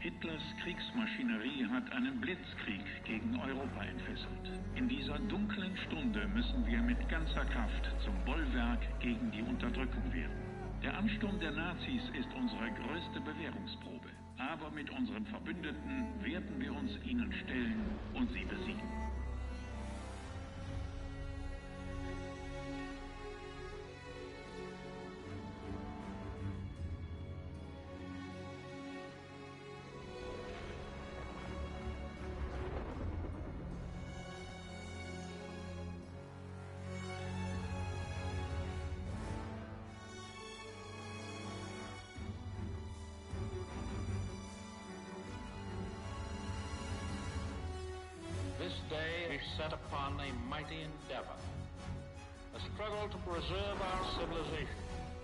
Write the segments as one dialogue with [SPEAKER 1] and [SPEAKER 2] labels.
[SPEAKER 1] Hitlers Kriegsmaschinerie hat einen Blitzkrieg gegen Europa entfesselt. In dieser dunklen Stunde müssen wir mit ganzer Kraft zum Bollwerk gegen die Unterdrückung werden. Der Ansturm der Nazis ist unsere größte Bewährungsprobe. Aber mit unseren Verbündeten werden wir uns ihnen stellen und sie besiegen.
[SPEAKER 2] This day we set upon a mighty endeavor, a struggle to preserve our civilization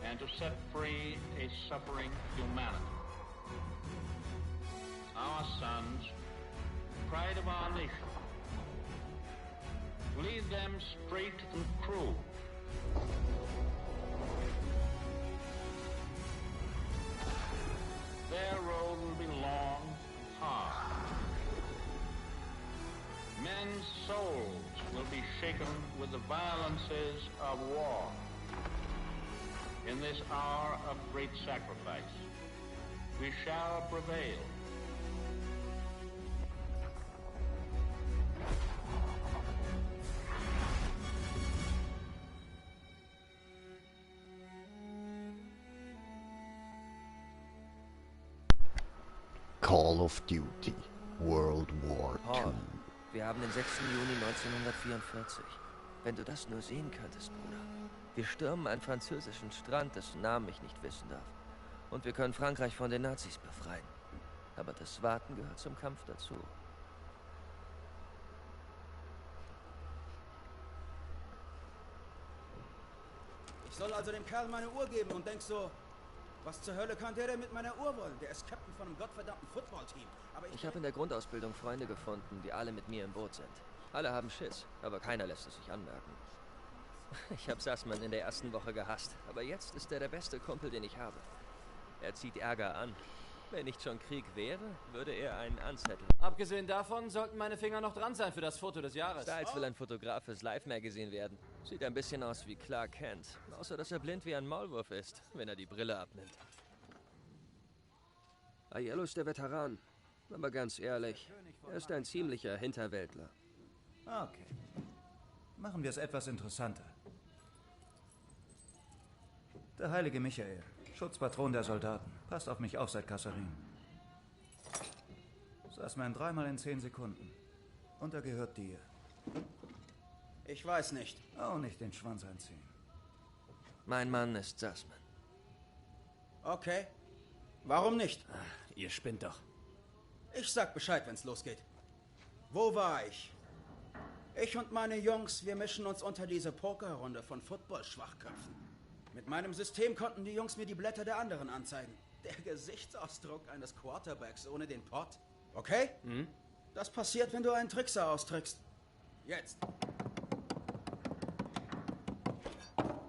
[SPEAKER 2] and to set free a suffering humanity. Our sons, pride of our nation, lead them straight and true. Their road will be long and hard. Men's souls will be shaken with the violences of war. In this hour of great sacrifice, we shall prevail.
[SPEAKER 3] Call of Duty World War II.
[SPEAKER 4] Wir haben den 6. Juni 1944. Wenn du das nur sehen könntest, Bruder. Wir stürmen einen französischen Strand, dessen Namen ich nicht wissen darf. Und wir können Frankreich von den Nazis befreien. Aber das Warten gehört zum Kampf dazu.
[SPEAKER 5] Ich soll also dem Kerl meine Uhr geben und denk so, was zur Hölle kann der denn mit meiner Uhr wollen? Der ist Captain von einem gottverdammten Footballteam. Aber
[SPEAKER 4] ich habe in der Grundausbildung Freunde gefunden, die alle mit mir im Boot sind. Alle haben Schiss, aber keiner lässt es sich anmerken. Ich habe Sussman in der ersten Woche gehasst, aber jetzt ist er der beste Kumpel, den ich habe. Er zieht Ärger an. Wenn nicht schon Krieg wäre, würde er einen anzetteln.
[SPEAKER 6] Abgesehen davon sollten meine Finger noch dran sein für das Foto des Jahres.
[SPEAKER 4] Styles will ein Fotograf fürs Live-Magazin werden. Sieht ein bisschen aus wie Clark Kent. Außer, dass er blind wie ein Maulwurf ist, wenn er die Brille abnimmt. Aiello ist der Veteran. Aber ganz ehrlich, er ist ein ziemlicher Hinterwäldler.
[SPEAKER 7] Okay. Machen wir es etwas interessanter. Der heilige Michael, Schutzpatron der Soldaten. Passt auf mich auf seit Kasserin. Sussman 3-mal in 10 Sekunden. Und er gehört dir.
[SPEAKER 5] Ich weiß nicht.
[SPEAKER 7] Auch nicht den Schwanz einziehen.
[SPEAKER 4] Mein Mann ist Sussman.
[SPEAKER 5] Okay. Warum nicht?
[SPEAKER 6] Ach, ihr spinnt doch.
[SPEAKER 5] Ich sag Bescheid, wenn's losgeht. Wo war ich? Ich und meine Jungs, wir mischen uns unter diese Pokerrunde von Football-Schwachköpfen. Mit meinem System konnten die Jungs mir die Blätter der anderen anzeigen. Der Gesichtsausdruck eines Quarterbacks ohne den Pott. Okay?
[SPEAKER 6] Mhm.
[SPEAKER 5] Das passiert, wenn du einen Trickser austrickst. Jetzt.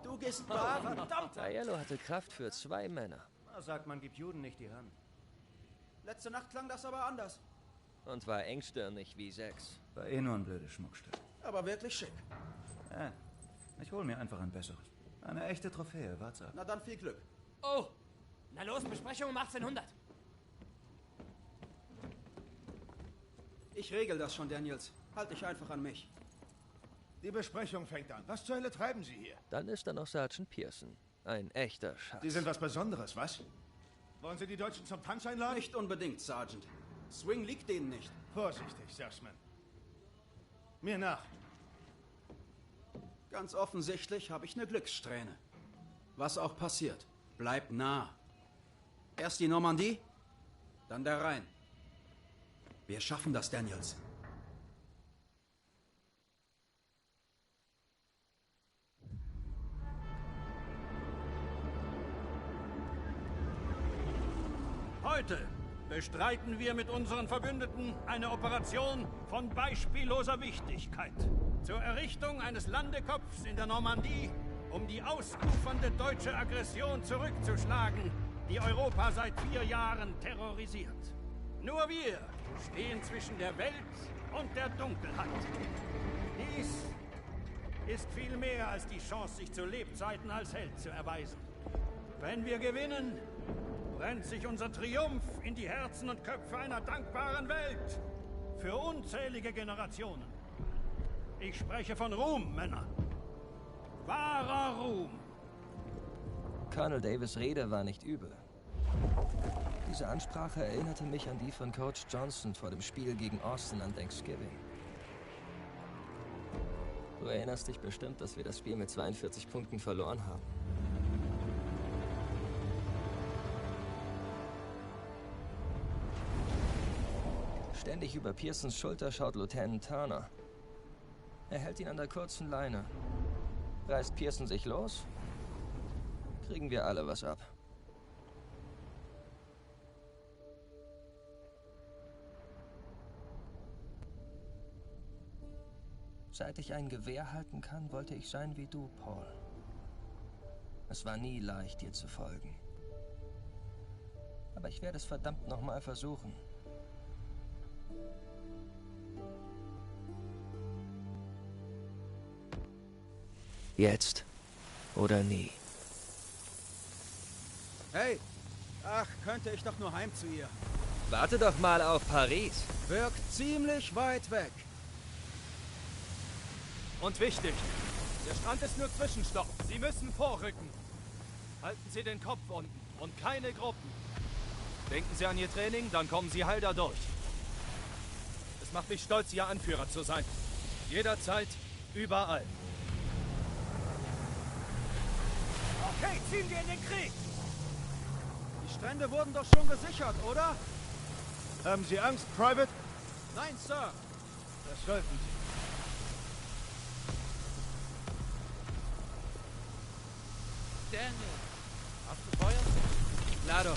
[SPEAKER 5] Du gehst baden. Verdammt!
[SPEAKER 4] Aiello hatte Kraft für 2 Männer.
[SPEAKER 7] Na, sagt man, gibt Juden nicht die Hand.
[SPEAKER 5] Letzte Nacht klang das aber anders.
[SPEAKER 4] Und war engstirnig wie 6.
[SPEAKER 7] War eh nur ein blödes Schmuckstück.
[SPEAKER 5] Aber wirklich schick.
[SPEAKER 7] Ich hol mir einfach ein besseres. Eine echte Trophäe, wart's ab.
[SPEAKER 5] Na dann viel Glück.
[SPEAKER 6] Oh! Na los, Besprechung um 1800.
[SPEAKER 5] Ich regel das schon, Daniels. Halt dich einfach an mich.
[SPEAKER 8] Die Besprechung fängt an. Was zur Hölle treiben Sie hier?
[SPEAKER 4] Dann ist da noch Sergeant Pearson. Ein echter Schatz.
[SPEAKER 8] Sie sind was Besonderes, was? Wollen Sie die Deutschen zum Tanz einladen?
[SPEAKER 5] Nicht unbedingt, Sergeant. Swing liegt denen nicht.
[SPEAKER 8] Vorsichtig, Sussman. Mir nach.
[SPEAKER 5] Ganz offensichtlich habe ich eine Glückssträhne. Was auch passiert, bleib nah. Erst die Normandie, dann der Rhein. Wir schaffen das, Daniels.
[SPEAKER 9] Heute bestreiten wir mit unseren Verbündeten eine Operation von beispielloser Wichtigkeit zur Errichtung eines Landekopfs in der Normandie, um die ausufernde deutsche Aggression zurückzuschlagen, die Europa seit 4 Jahren terrorisiert. Nur wir stehen zwischen der Welt und der Dunkelheit. Dies ist viel mehr als die Chance, sich zu Lebzeiten als Held zu erweisen. Wenn wir gewinnen, brennt sich unser Triumph in die Herzen und Köpfe einer dankbaren Welt. Für unzählige Generationen. Ich spreche von Ruhm, Männer. Wahrer Ruhm.
[SPEAKER 4] Colonel Davis' Rede war nicht übel. Diese Ansprache erinnerte mich an die von Coach Johnson vor dem Spiel gegen Austin an Thanksgiving. Du erinnerst dich bestimmt, dass wir das Spiel mit 42 Punkten verloren haben. Ständig über Pearsons Schulter schaut Lieutenant Turner. Er hält ihn an der kurzen Leine. Reißt Pearson sich los, kriegen wir alle was ab. Seit ich ein Gewehr halten kann, wollte ich sein wie du, Paul. Es war nie leicht, dir zu folgen. Aber ich werde es verdammt nochmal versuchen. Jetzt oder nie.
[SPEAKER 5] Hey! Ach, könnte ich doch nur heim zu ihr.
[SPEAKER 4] Warte doch mal auf Paris.
[SPEAKER 5] Wirkt ziemlich weit weg.
[SPEAKER 6] Und wichtig, der Strand ist nur Zwischenstopp. Sie müssen vorrücken. Halten Sie den Kopf unten und keine Gruppen. Denken Sie an Ihr Training, dann kommen Sie heil da durch. Es macht mich stolz, Ihr Anführer zu sein. Jederzeit, überall.
[SPEAKER 9] Okay, ziehen wir in den Krieg.
[SPEAKER 5] Die Strände wurden doch schon gesichert, oder?
[SPEAKER 8] Haben Sie Angst, Private?
[SPEAKER 5] Nein, Sir.
[SPEAKER 8] Das sollten Sie.
[SPEAKER 6] Daniel, hast du Feuer?
[SPEAKER 4] Lado.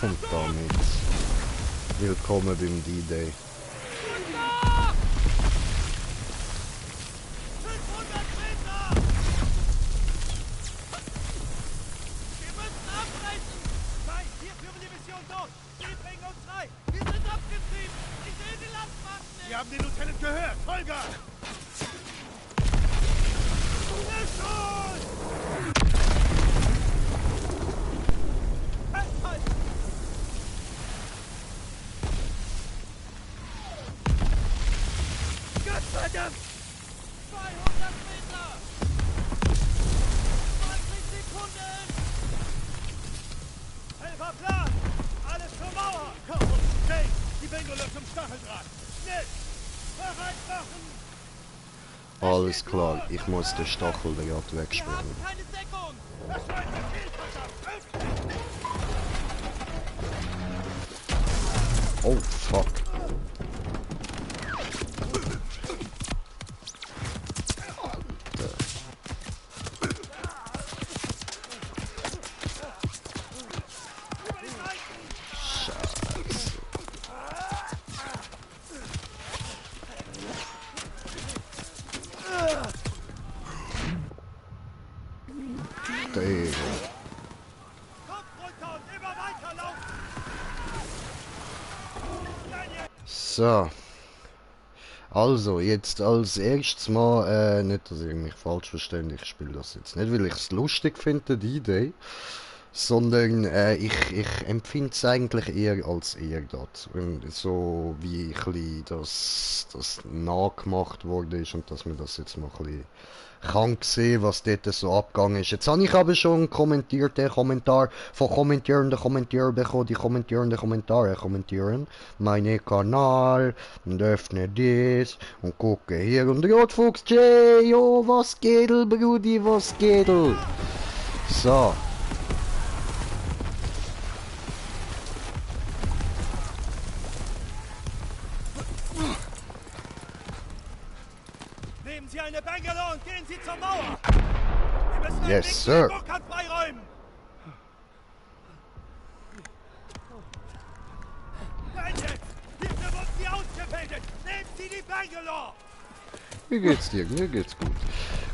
[SPEAKER 3] Und damit willkommen beim D-Day.
[SPEAKER 8] Wir haben den Lieutenant gehört! Vollgas!
[SPEAKER 9] Gottverdammt! 200 Meter! 20 Sekunden! Helfer Plan! Alles zur Mauer!
[SPEAKER 8] Komm, Jay! Die Bengole zum Stacheldraht! Schnell! Bereit machen!
[SPEAKER 3] Alles klar, ich muss den Stachel gerade wegspringen.
[SPEAKER 9] Keine Deckung!
[SPEAKER 8] Das war ein Befehl,
[SPEAKER 3] Oh, fuck. So. Also, jetzt als erstes mal, nicht, dass ich mich falsch verstehe, ich spiele das jetzt nicht, weil ich es lustig finde, die Idee, sondern ich empfinde es eigentlich eher als Ehrgeiz. So wie ein bisschen das nachgemacht worden ist und dass man das jetzt mal ein bisschen kann sehen, was dort so abgegangen ist. Jetzt habe ich aber schon kommentiert, den Kommentar von kommentierenden Kommentaren bekommen, die kommentierenden Kommentare kommentieren meinen Kanal und öffne das und gucke hier und Rotfuchs J, oh was geht, Brudi, was geht? So.
[SPEAKER 9] Nehmen Sie eine Bangalore und gehen Sie zur Mauer! Wir müssen
[SPEAKER 3] Yes, sir.
[SPEAKER 9] den Burgkant freiräumen! Nein, jetzt! Hier für uns die Autos!
[SPEAKER 8] Sie die Bangalore!
[SPEAKER 3] Wie geht's dir? Mir geht's gut.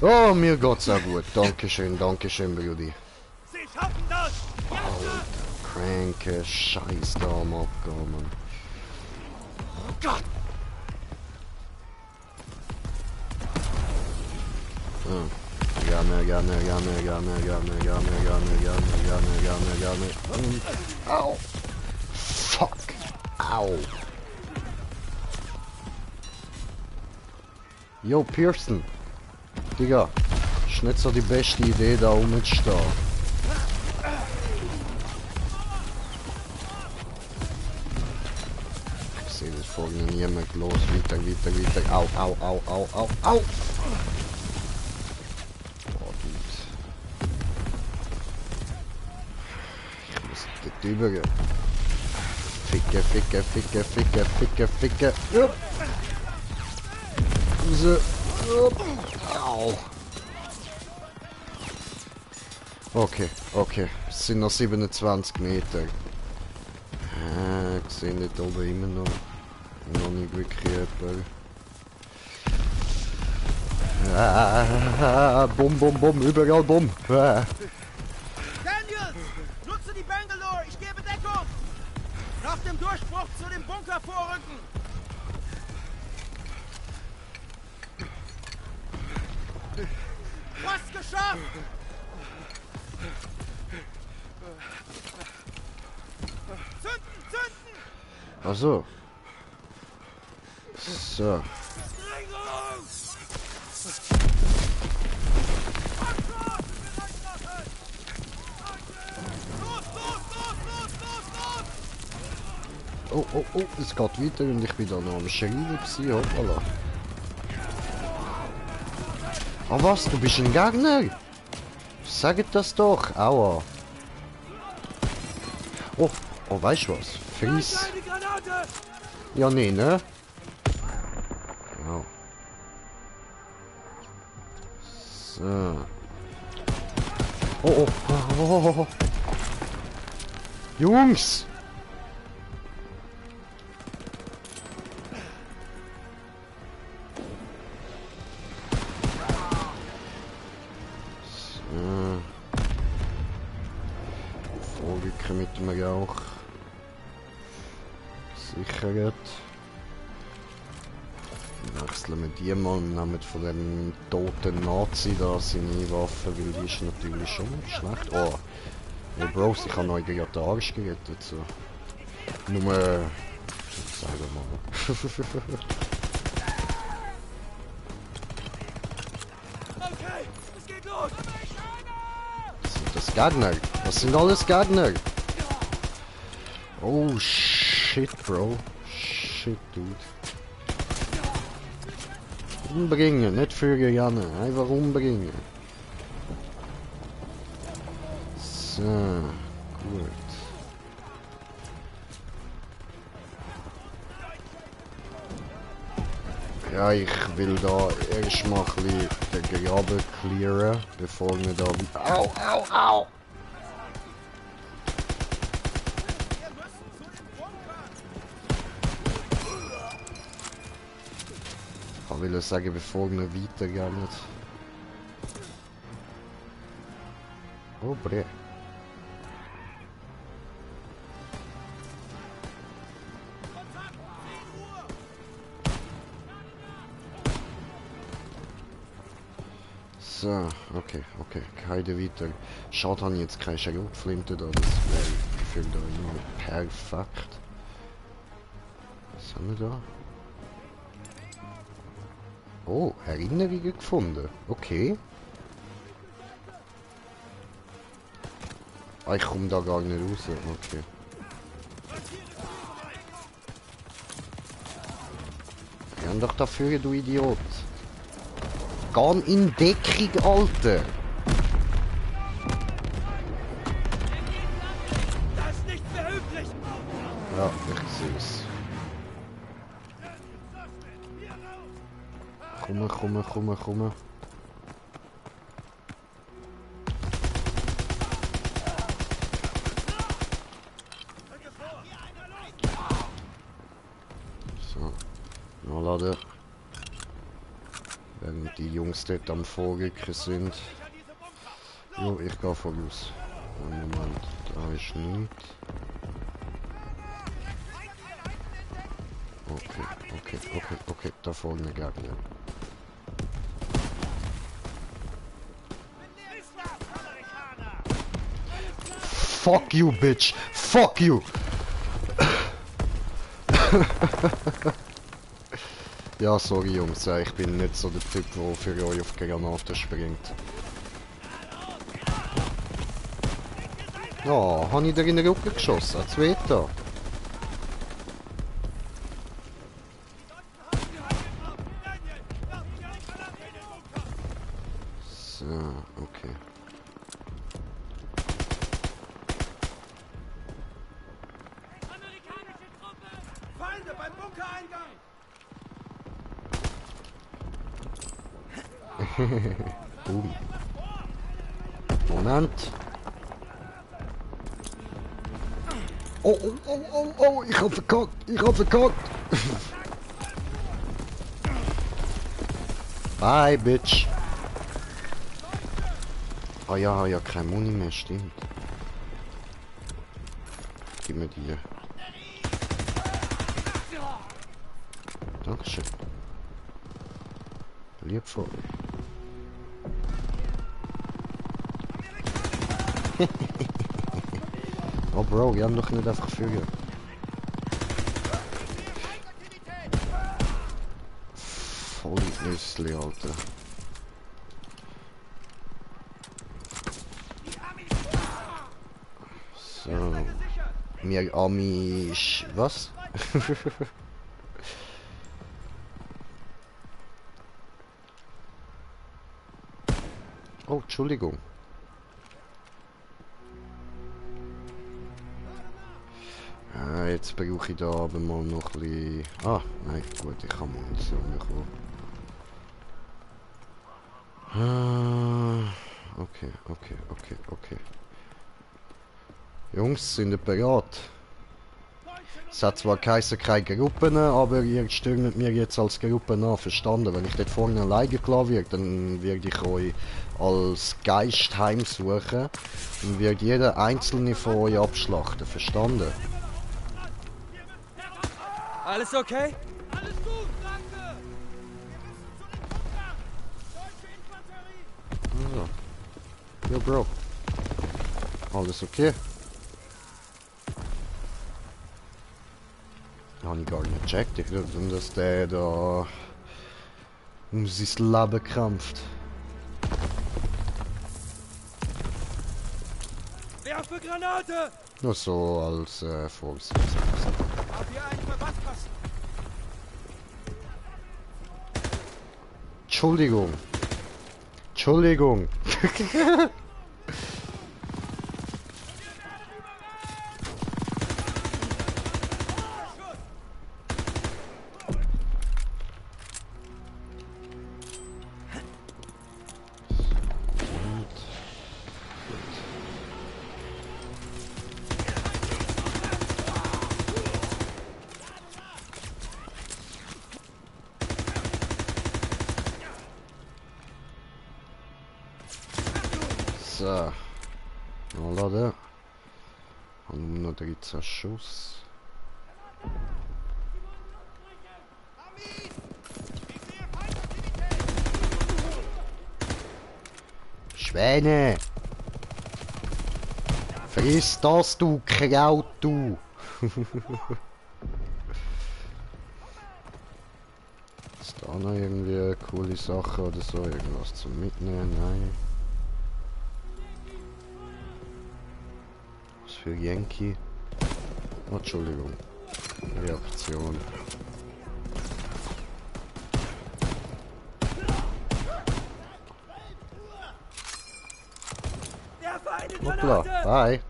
[SPEAKER 3] Oh, mir geht's auch gut. Dankeschön, Brudi.
[SPEAKER 8] Sie schaffen das!
[SPEAKER 3] Alter, kranke Scheiß da am Abgehen, Mann.
[SPEAKER 8] Oh Gott!
[SPEAKER 3] Gerne. Und, au! Fuck! Au! Jo, Pearson! Digga, ist nicht so die beste Idee, da rumzustehen. Ich sehe das vorne niemand. Los, weiter. Au! Oh, Dude. Ich muss dort rübergehen. Ficke. Ja. Raus. Au. Okay. Es sind noch 27 Meter. Ich sehe nicht oben immer noch nicht wirklich jemand. Bumm, überall Bumm.
[SPEAKER 5] Daniels! Nutze die Bangalore, ich gebe Deckung! Nach dem Durchbruch zu dem Bunker vorrücken! Fast geschafft! Zünden!
[SPEAKER 3] Ach so. So. Oh, es geht weiter und ich bin da noch am Schreien gewesen, hoppala. Oh was, du bist ein Gegner? Sagt das doch, aua. Oh, weißt du was? Fries. Ja, nee, ne? Genau. So. Oh. Jungs! Vorrücken mit dem Rauch. Sichert. Wechseln wir die mal und nehmen von dem toten Nazi da seine Waffe, weil die ist natürlich schon schlecht. Oh, ja, Bros, ich habe euch gerade den Arsch gerettet. So. Nur, sagen wir mal.
[SPEAKER 8] Okay, es geht los!
[SPEAKER 3] Sind das Gegner? Das sind alles Gegner! Oh shit, Bro. Shit, Dude. Umbringen, nicht führen, Janne. Einfach umbringen. So, gut. Ja, ich will da erstmal ein bisschen den Graben clearen, bevor wir da... Au! Ich will sagen, bevor wir weitergehen. Oh, bre. So, okay. Keine weiter. Schade, habe ich jetzt keine Schrotflinte da. Das wäre für da immer perfekt. Was haben wir da? Oh, Erinnerungen gefunden. Okay. Ah, ich komme da gar nicht raus. Okay. Geh doch dafür, du Idiot. Geh in Deckung, Alter.
[SPEAKER 8] Das ist nicht mehr üblich!
[SPEAKER 3] Ja, ich sehe es. Komm. So, Laden. Während die Jungs dort am Vorrücken sind. Jo, ich gehe voraus. Moment, da ist nichts. Okay, da vorne Gegner. Fuck you, bitch! Fuck you! Ja, sorry Jungs, ich bin nicht so der Typ, der für euch auf Granaten springt. Ja, habe ich dir in den Rücken geschossen, zweiter. So, okay.
[SPEAKER 5] Feinde beim Bunkereingang!
[SPEAKER 3] Boom. Moment. Oh, ich hab verkackt. Bye, bitch. Ah ja, kein Muni mehr, stimmt. Gib mir die. Dankeschön. Lieb von Oh Bro, wir haben doch nicht einfach Füge. Voll Nüssli, Alter. So. Mir Amish. Was? Oh, Entschuldigung. Jetzt brauche ich da aber mal noch ein bisschen... Ah, nein, gut, ich kann Munition bekommen. Okay. Jungs, sind ihr bereit? Es hat zwar keine Gruppen, aber ihr stürmt mir jetzt als Gruppe an, verstanden? Wenn ich dort vorne alleine gelassen werde, dann werde ich euch als Geist heimsuchen und werde jeder einzelne von euch abschlachten, verstanden?
[SPEAKER 4] Alles okay?
[SPEAKER 8] Alles gut, danke! Wir müssen zum Bunker! Deutsche Infanterie!
[SPEAKER 3] Ja, Bro. Alles okay? Habe ich gar nicht gecheckt. Ich glaube, dass der da um sein Leben kämpft.
[SPEAKER 8] Werfe Granate!
[SPEAKER 3] Nur so als Vorsitz.
[SPEAKER 8] Habt ihr einen Verbandskasten?
[SPEAKER 3] Entschuldigung. So. Nachladen. Haben nur noch 13 Schuss. Schwäne! Friss das, du Kraut, du! Ist da noch irgendwie coole Sachen oder so? Irgendwas zum Mitnehmen? Nein. Was für Yankee? Oh, Entschuldigung. Reaktion. Hoppla, bye.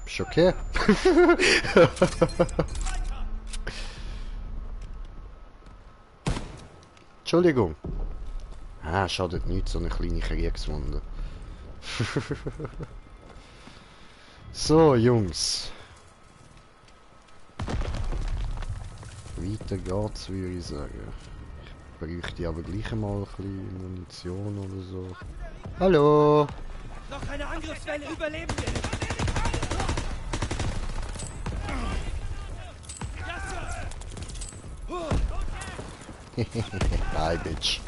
[SPEAKER 3] Ist okay? Entschuldigung. Ah, schadet nicht, so eine kleine Kriegswunde. So, Jungs. Weiter geht's, würde ich sagen. Ich bräuchte aber gleich mal ein bisschen Munition oder so. Hallo!
[SPEAKER 6] Noch eine Angriffswelle überleben wir!
[SPEAKER 3] Bye, Bitch.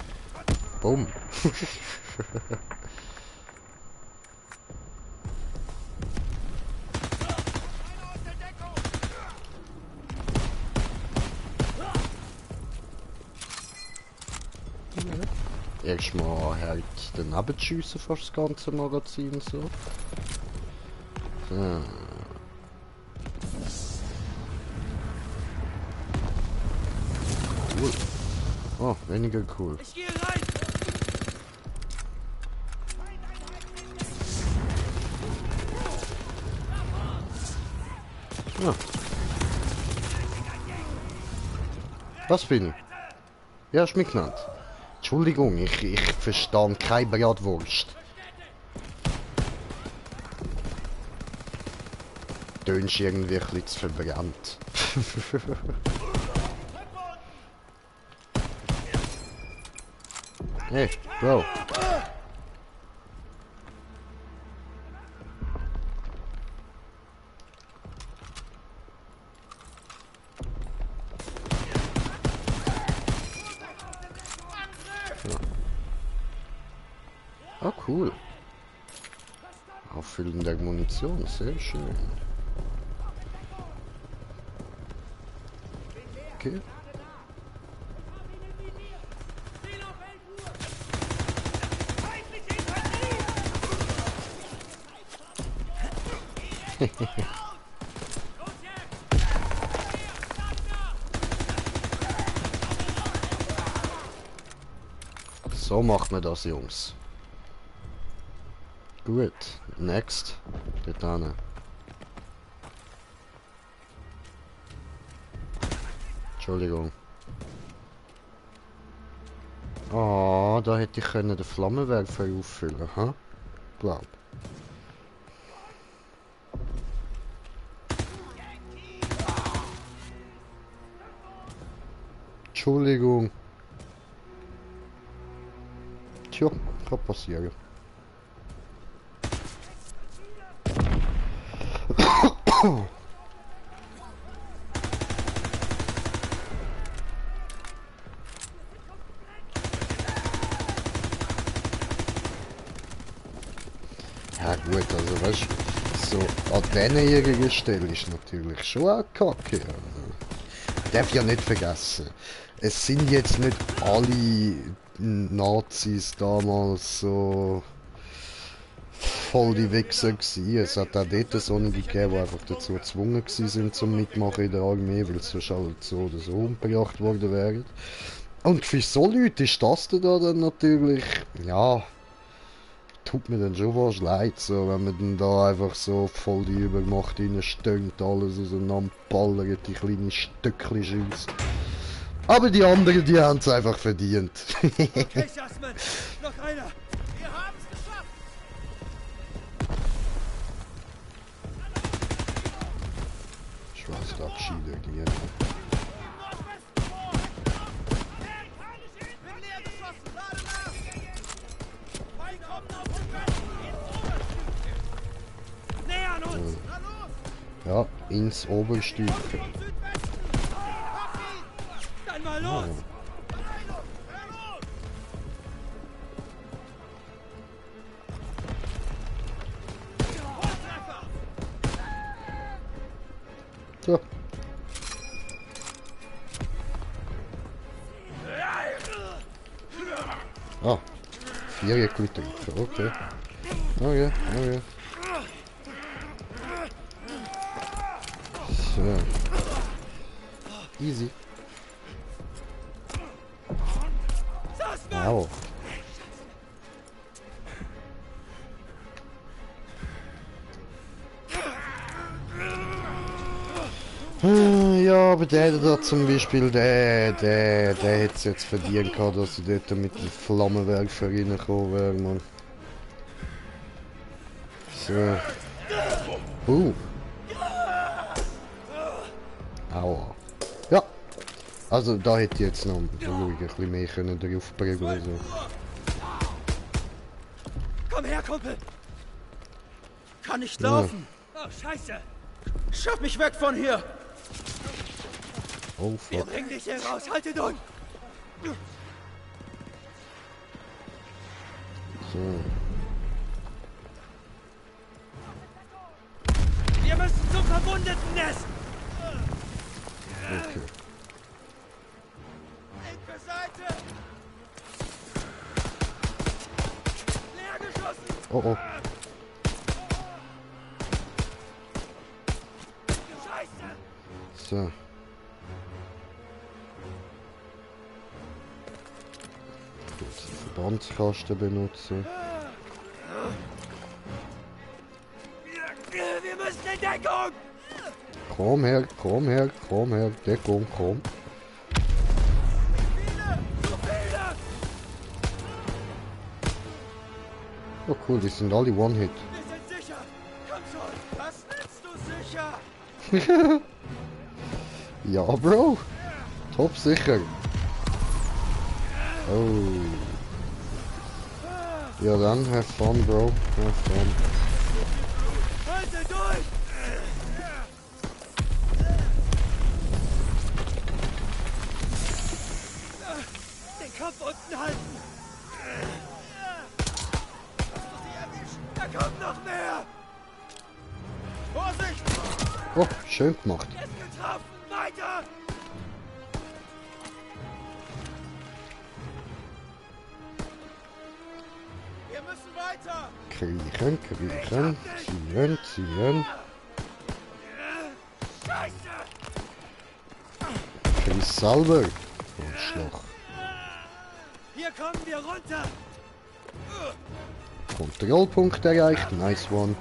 [SPEAKER 3] Bumm. Erstmal halt daneben schiessen fast das ganze Magazin so. So. Cool. Oh, weniger cool.
[SPEAKER 6] Ich gehe rein!
[SPEAKER 3] Ja. Was bin ich? Ja, hast mich genannt. Entschuldigung, ich verstehe keine Bratwurst. Tönst irgendwie ein bisschen zu verbrannt. Hey, Bro. Ah, cool. Auffüllen der Munition, sehr schön. Okay. So macht man das, Jungs. Gut, next. Dort hin. Entschuldigung. Ah, da hätte ich können den Flammenwerfer auffüllen, ha? Glaub. Entschuldigung. Tja, kann passieren. Ja gut, also weißt du, so an diesen Stelle ist natürlich schon auch Kacke. Ich darf ja nicht vergessen, es sind jetzt nicht alle Nazis damals so voll die Wichser gewesen. Es hat auch dort so einige gegeben, die einfach dazu gezwungen sind zum Mitmachen in der Armee, weil sie sonst halt so oder so umgebracht worden wären. Und für so Leute ist das da dann natürlich, ja, tut mir dann schon was leid, so, wenn man dann da einfach so voll die Übermacht reinstönt, alles auseinanderballert, die kleinen Stückchen Scheiss. Aber die anderen, die haben es einfach verdient.
[SPEAKER 6] Okay, Jasmin, noch einer! Wir haben es geschafft!
[SPEAKER 3] Schwarzabschiede gehen. Ja, ins Oberstübchen.
[SPEAKER 6] Dann mal los!
[SPEAKER 3] So. Ah, 4 getrunken, okay. Okay, okay. So. Easy. Wow. Ja, aber der da zum Beispiel, der hätte es jetzt verdient gehabt, dass ich dort mit dem Flammenwerfer reingekommen wäre, Mann. So. Aua. Ja. Also da hätte ich jetzt noch ruhig ein bisschen mehr können drauf prügeln. So.
[SPEAKER 6] Komm her, Kumpel!
[SPEAKER 5] Kann nicht laufen.
[SPEAKER 6] Oh, Scheiße!
[SPEAKER 5] Schaff mich weg von hier.
[SPEAKER 3] Oh
[SPEAKER 6] Wir
[SPEAKER 3] fuck.
[SPEAKER 6] bringen dich hier raus. Haltet uns!
[SPEAKER 3] So.
[SPEAKER 6] Wir müssen zum Verwundeten-Nest!
[SPEAKER 3] Okay.
[SPEAKER 6] Linke Seite! Leer geschossen!
[SPEAKER 3] Oh oh.
[SPEAKER 6] Scheiße!
[SPEAKER 3] So. Jetzt den Verbandskasten benutzen.
[SPEAKER 6] Wir müssen in Deckung!
[SPEAKER 3] Komm her, komm her, komm her. Deckung, komm.
[SPEAKER 6] Zu viele!
[SPEAKER 3] Oh cool, die sind alle One-Hit.
[SPEAKER 6] Wir sind sicher! Komm schon! Was nennst du sicher?
[SPEAKER 3] Ja, Bro. Top sicher. Oh. Ja, dann have fun, Bro. Have fun.
[SPEAKER 6] Halte durch! Den Kopf unten halten! Da kommt noch mehr!
[SPEAKER 5] Vorsicht!
[SPEAKER 3] Oh, schön gemacht.
[SPEAKER 6] Er ist getroffen! Weiter!
[SPEAKER 5] Wir müssen weiter!
[SPEAKER 3] Kriechen, kriechen. Ziehen, ziehen.
[SPEAKER 6] Scheiße!
[SPEAKER 3] Krieg selber. Arschloch.
[SPEAKER 6] Hier kommen wir runter!
[SPEAKER 3] Kontrollpunkt erreicht. Nice one.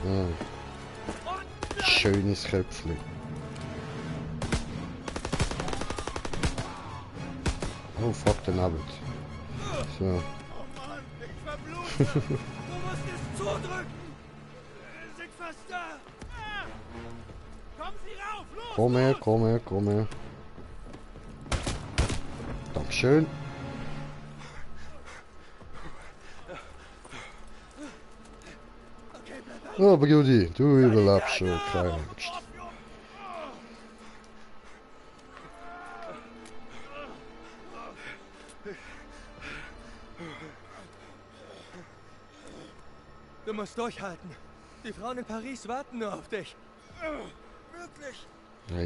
[SPEAKER 3] So. Schönes Köpfchen. Oh fuck, den Abend. So.
[SPEAKER 6] Oh Mann, ich verblute! Du musst es zudrücken! Wir sind fast da! Kommen Sie rauf! Los!
[SPEAKER 3] Komm her, komm her, komm her. Dankeschön.
[SPEAKER 6] Okay, bleib
[SPEAKER 3] Oh, Brudi, du überlebst schon, keine Angst.
[SPEAKER 6] Du musst durchhalten. Die Frauen in Paris warten nur auf dich.
[SPEAKER 5] Wirklich?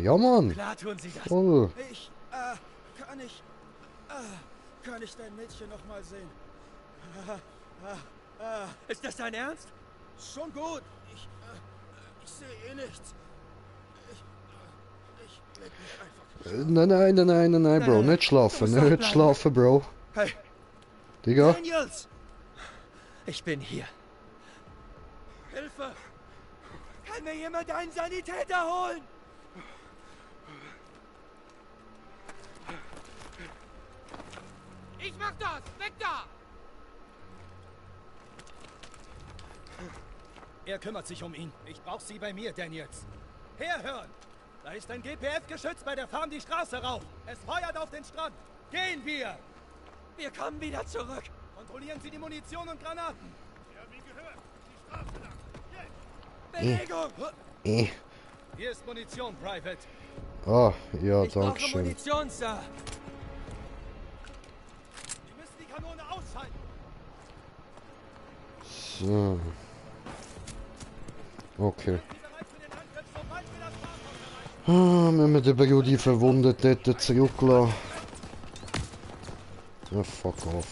[SPEAKER 3] Ja, Mann.
[SPEAKER 6] Klar tun sie das.
[SPEAKER 3] Voll.
[SPEAKER 5] Kann ich dein Mädchen noch mal sehen?
[SPEAKER 6] Ist das dein Ernst?
[SPEAKER 5] Schon gut. Ich sehe eh nichts. Ich leg mich einfach.
[SPEAKER 3] Nein, Bro. Nicht schlafen, nicht schlafen, Bro.
[SPEAKER 6] Hey,
[SPEAKER 3] Digga.
[SPEAKER 6] Daniels! Ich bin hier. Hilfe! Kann mir jemand einen Sanitäter holen?
[SPEAKER 10] Ich mach das! Weg da!
[SPEAKER 6] Er kümmert sich um ihn. Ich brauch Sie bei mir, Daniels. Herhören! Da ist ein GPF-Geschütz bei der Farm die Straße rauf. Es feuert auf den Strand. Gehen wir! Wir kommen wieder zurück. Kontrollieren Sie die Munition und Granaten.
[SPEAKER 8] Sie haben ihn gehört. Die Straße lang. Jetzt.
[SPEAKER 6] Bewegung! Hier ist Munition, Private.
[SPEAKER 3] Ah, ja,
[SPEAKER 6] Ich brauche
[SPEAKER 3] danke schön.
[SPEAKER 6] Munition, Sir. Wir müssen die Kanone ausschalten.
[SPEAKER 3] So. Okay. Wenn wir den Brudi verwundet hätten, zurücklassen. Ja, fuck off.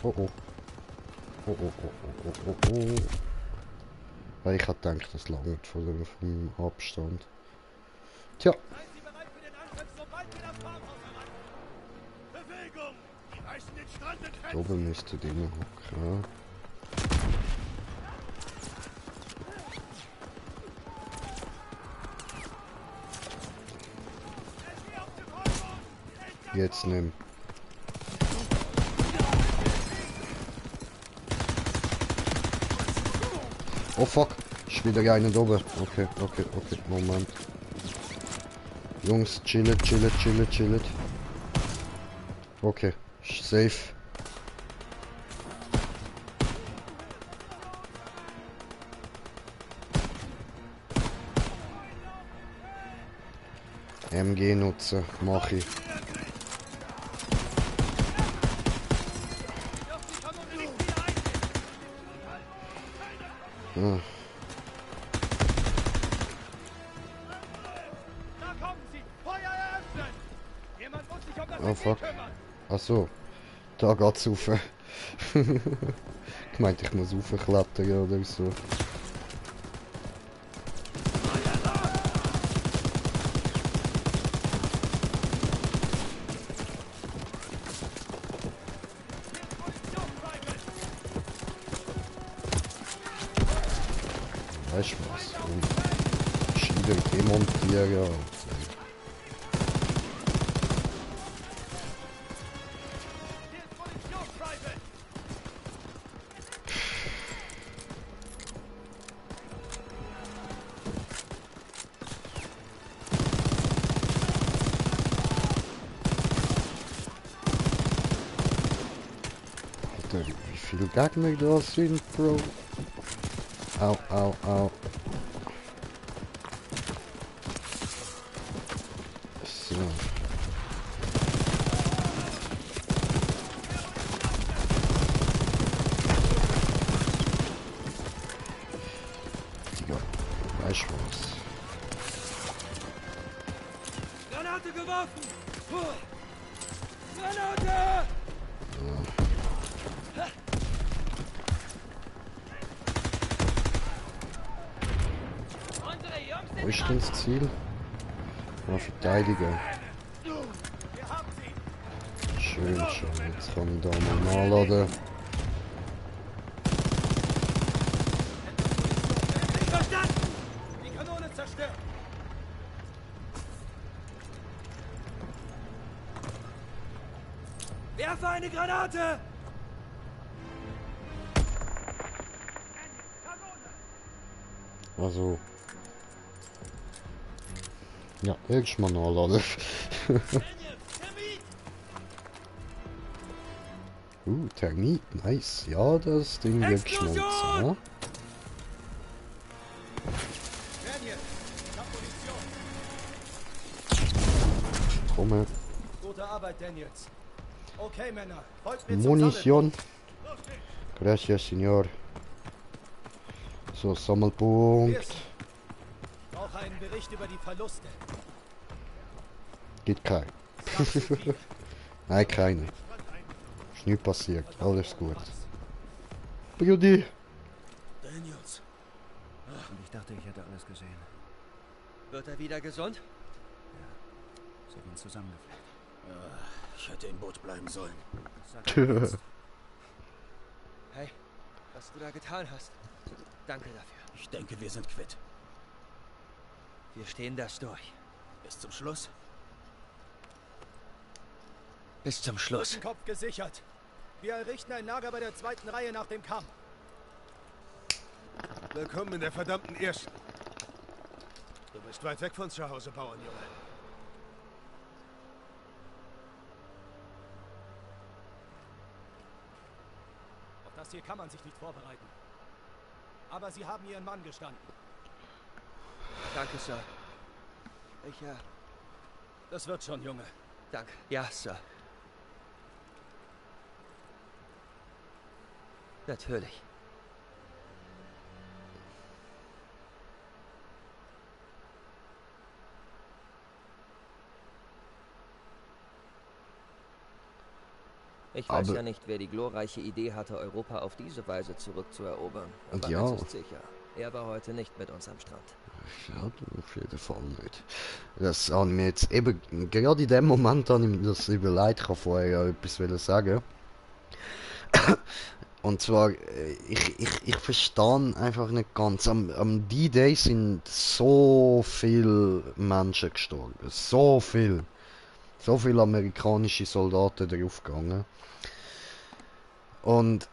[SPEAKER 3] Oh oh. Oh oh oh oh oh oh. Weil ich hatte gedacht, das langt vom Abstand. Tja.
[SPEAKER 8] Seien Sie bereit für den Angriff, sobald wir das Farmhaus erreichen. Bewegung! Die reißen den Strand in
[SPEAKER 3] Da oben müsste die noch hocken. Jetzt nimm. Oh fuck, ist wieder einer da oben. Okay, Moment. Jungs, chillet. Okay, ist safe. MG nutzen, mach ich. Ah. Oh fuck. Achso. Da geht's rauf. Ich meinte, ich muss raufklettern oder so. Weißt du was? Und Schieder demontieren. Alter, wie viele Gegner da sind, Bro? Au. So. Digga, weißt du was?
[SPEAKER 6] Granate geworfen! Granate!
[SPEAKER 3] Wo ist denn das Ziel? Mal verteidigen. Schön. Jetzt kann ich da mal nachladen.
[SPEAKER 6] Verstanden! Die Kanone zerstört! Werfe eine Granate!
[SPEAKER 3] Also. Ja, irgendwann mal nachladen. Termit, nice. Ja, das Ding wird geschmolzen, ja? Komme.
[SPEAKER 6] Gute Arbeit, Daniels. Okay, Männer, folgt mir zum
[SPEAKER 3] Munition. Gracias, señor. So, Sammelpunkt.
[SPEAKER 6] Ich brauche einen Bericht über die Verluste.
[SPEAKER 3] Geht kein. Nein, keine. Ist nichts passiert. Alles gut. Brudi.
[SPEAKER 6] Daniels.
[SPEAKER 7] Und ich dachte, ich hätte alles gesehen.
[SPEAKER 4] Wird er wieder gesund?
[SPEAKER 7] Sie haben ihn zusammengefleckt.
[SPEAKER 5] Ich hätte im Boot bleiben sollen.
[SPEAKER 4] Hey, was du da getan hast. Danke dafür.
[SPEAKER 5] Ich denke, wir sind quitt.
[SPEAKER 4] Wir stehen das durch.
[SPEAKER 5] Bis zum Schluss.
[SPEAKER 4] Bis zum Schluss.
[SPEAKER 6] Kopf gesichert. Wir errichten ein Lager bei der zweiten Reihe nach dem Kampf.
[SPEAKER 8] Willkommen in der verdammten ersten. Du bist weit weg von zu Hause, Bauernjunge.
[SPEAKER 6] Auf das hier kann man sich nicht vorbereiten. Aber Sie haben Ihren Mann gestanden.
[SPEAKER 4] Danke, Sir.
[SPEAKER 6] Das wird schon, Junge.
[SPEAKER 4] Danke. Ja, Sir. Natürlich. Ich weiß ja nicht, wer die glorreiche Idee hatte, Europa auf diese Weise zurückzuerobern. Aber
[SPEAKER 3] ja.
[SPEAKER 4] eins ist sicher. Er war heute nicht mit uns am Strand.
[SPEAKER 3] Ja, auf jeden Fall nicht. Das haben mir jetzt eben, gerade in dem Moment, habe ich mir das überlegt, ich kann vorher ja etwas sagen. Und zwar, ich verstehe einfach nicht ganz. Am D-Day sind so viele Menschen gestorben. So viel. So viele amerikanische Soldaten draufgegangen. Und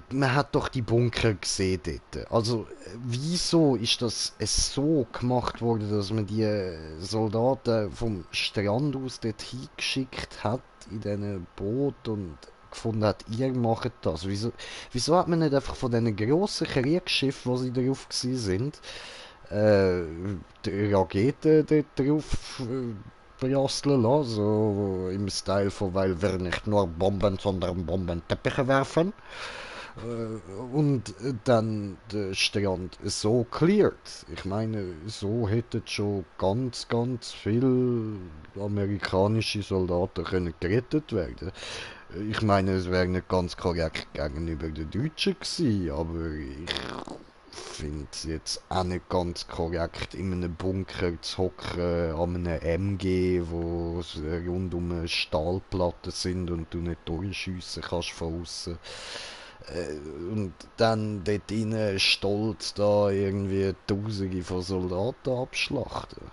[SPEAKER 3] Man hat doch die Bunker gesehen dort. Also, wieso ist das so gemacht worden, dass man die Soldaten vom Strand aus dort hingeschickt hat, in diesen Boot und gefunden hat, ihr macht das? Wieso hat man nicht einfach von diesen grossen Kriegsschiffen, wo sie drauf gewesen sind, die Raketen dort drauf berasteln lassen, so im Style von, weil wir nicht nur Bomben, sondern Bombenteppiche werfen. Und dann der Strand so cleared. Ich meine, so hätten schon ganz viele amerikanische Soldaten können gerettet werden. Ich meine, es wäre nicht ganz korrekt gegenüber den Deutschen gewesen, aber ich finde es jetzt auch nicht ganz korrekt, in einem Bunker zu hocken, an einem MG, wo rundum Stahlplatten sind und du nicht durchschiessen kannst von außen. Und dann dort rein stolz da irgendwie Tausende von Soldaten abschlachten.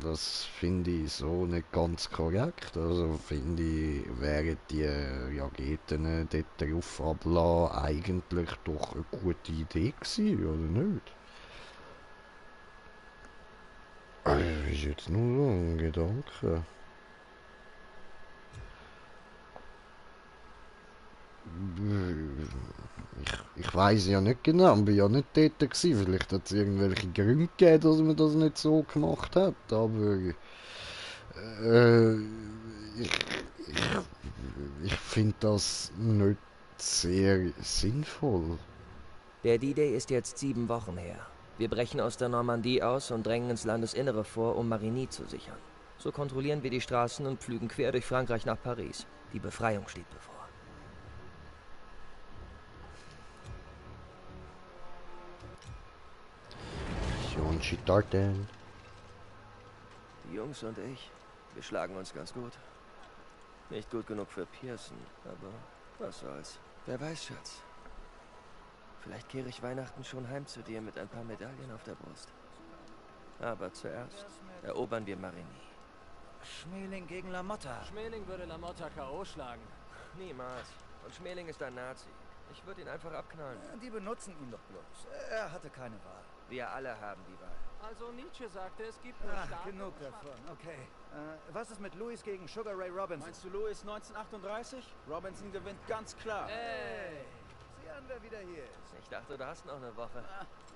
[SPEAKER 3] Das finde ich so nicht ganz korrekt. Also finde ich, wären die Raketen dort drauf ablassen eigentlich doch eine gute Idee gewesen, oder nicht? Das ist jetzt nur so ein Gedanke. Ich weiß ja nicht genau, ich bin ja nicht dort gewesen. Vielleicht hat es irgendwelche Gründe gegeben, dass man das nicht so gemacht hat, aber ich, ich finde das nicht sehr sinnvoll.
[SPEAKER 4] Der D-Day ist jetzt 7 Wochen her. Wir brechen aus der Normandie aus und drängen ins Landesinnere vor, um Marigny zu sichern. So kontrollieren wir die Straßen und pflügen quer durch Frankreich nach Paris. Die Befreiung steht bevor.
[SPEAKER 3] Mission starten.
[SPEAKER 4] Die Jungs und ich, wir schlagen uns ganz gut. Nicht gut genug für Pearson, aber was soll's. Wer weiß, Schatz. Vielleicht kehre ich Weihnachten schon heim zu dir mit ein paar Medaillen auf der Brust. Aber zuerst erobern wir Marigny.
[SPEAKER 7] Schmeling gegen Lamotta.
[SPEAKER 6] Schmeling würde Lamotta K.O. schlagen.
[SPEAKER 4] Niemals. Und Schmeling ist ein Nazi. Ich würde ihn einfach abknallen.
[SPEAKER 7] Die benutzen ihn doch bloß. Er hatte keine Wahl.
[SPEAKER 4] Wir alle haben die Wahl.
[SPEAKER 6] Also Nietzsche sagte, es gibt nur Starke
[SPEAKER 7] Genug
[SPEAKER 6] und Schwache.
[SPEAKER 7] davon. Okay. Was ist mit Louis gegen Sugar Ray Robinson?
[SPEAKER 5] Meinst du Louis 1938? Robinson gewinnt ganz klar.
[SPEAKER 6] Ey!
[SPEAKER 7] Sieh an, wer wieder hier ist.
[SPEAKER 4] Ich dachte, du hast noch eine Woche.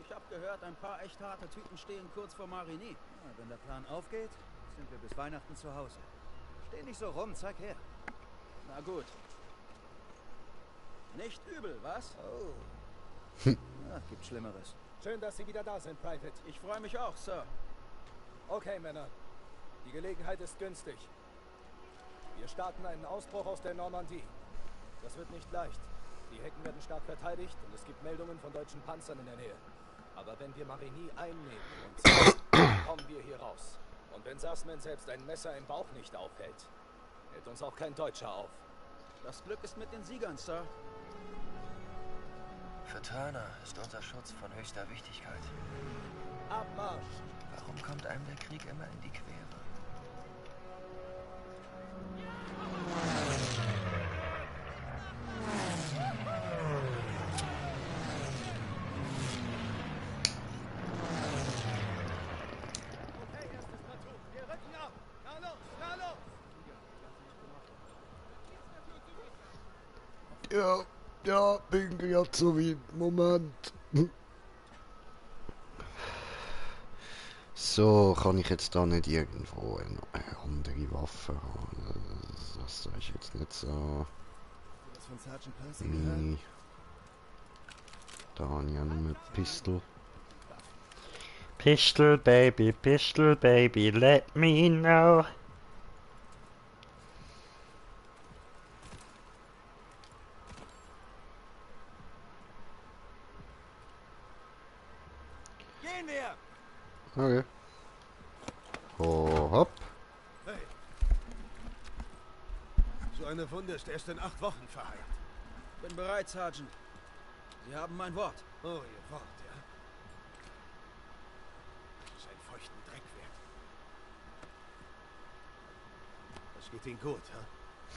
[SPEAKER 5] Ich habe gehört, ein paar echt harte Typen stehen kurz vor Marigny.
[SPEAKER 7] Wenn der Plan aufgeht, sind wir bis Weihnachten zu Hause. Steh nicht so rum, zeig her.
[SPEAKER 5] Na gut. Nicht übel, was?
[SPEAKER 7] Oh. Gibt Schlimmeres.
[SPEAKER 6] Schön, dass Sie wieder da sind, Private.
[SPEAKER 5] Ich freue mich auch, Sir.
[SPEAKER 6] Okay, Männer. Die Gelegenheit ist günstig. Wir starten einen Ausbruch aus der Normandie. Das wird nicht leicht. Die Hecken werden stark verteidigt und es gibt Meldungen von deutschen Panzern in der Nähe. Aber wenn wir Marigny einnehmen und ziehen, kommen wir hier raus. Und wenn Sassman selbst ein Messer im Bauch nicht aufhält, hält uns auch kein Deutscher auf.
[SPEAKER 5] Das Glück ist mit den Siegern, Sir.
[SPEAKER 4] Für Turner ist unser Schutz von höchster Wichtigkeit.
[SPEAKER 6] Abmarsch!
[SPEAKER 4] Warum kommt einem der Krieg immer in die Quere?
[SPEAKER 6] Okay, erstes Platoon. Wir rücken ab. Na los, na los!
[SPEAKER 3] Ja, bin gerade so wie Moment. So, kann ich jetzt da nicht irgendwo eine andere Waffe haben? Das ist jetzt nicht so.
[SPEAKER 7] Das von Sergeant Percy
[SPEAKER 3] Nee. Da habe ich ja nur eine Pistol. Pistol baby, let me know.
[SPEAKER 6] Gehen wir!
[SPEAKER 3] Okay. Oh, hopp.
[SPEAKER 8] Hey. So eine Wunde ist erst in 8 Wochen verheilt.
[SPEAKER 5] Bin bereit, Sergeant. Sie haben mein Wort.
[SPEAKER 8] Oh, Ihr Wort, ja? Das ist ein feuchten Dreck wert. Das geht Ihnen gut,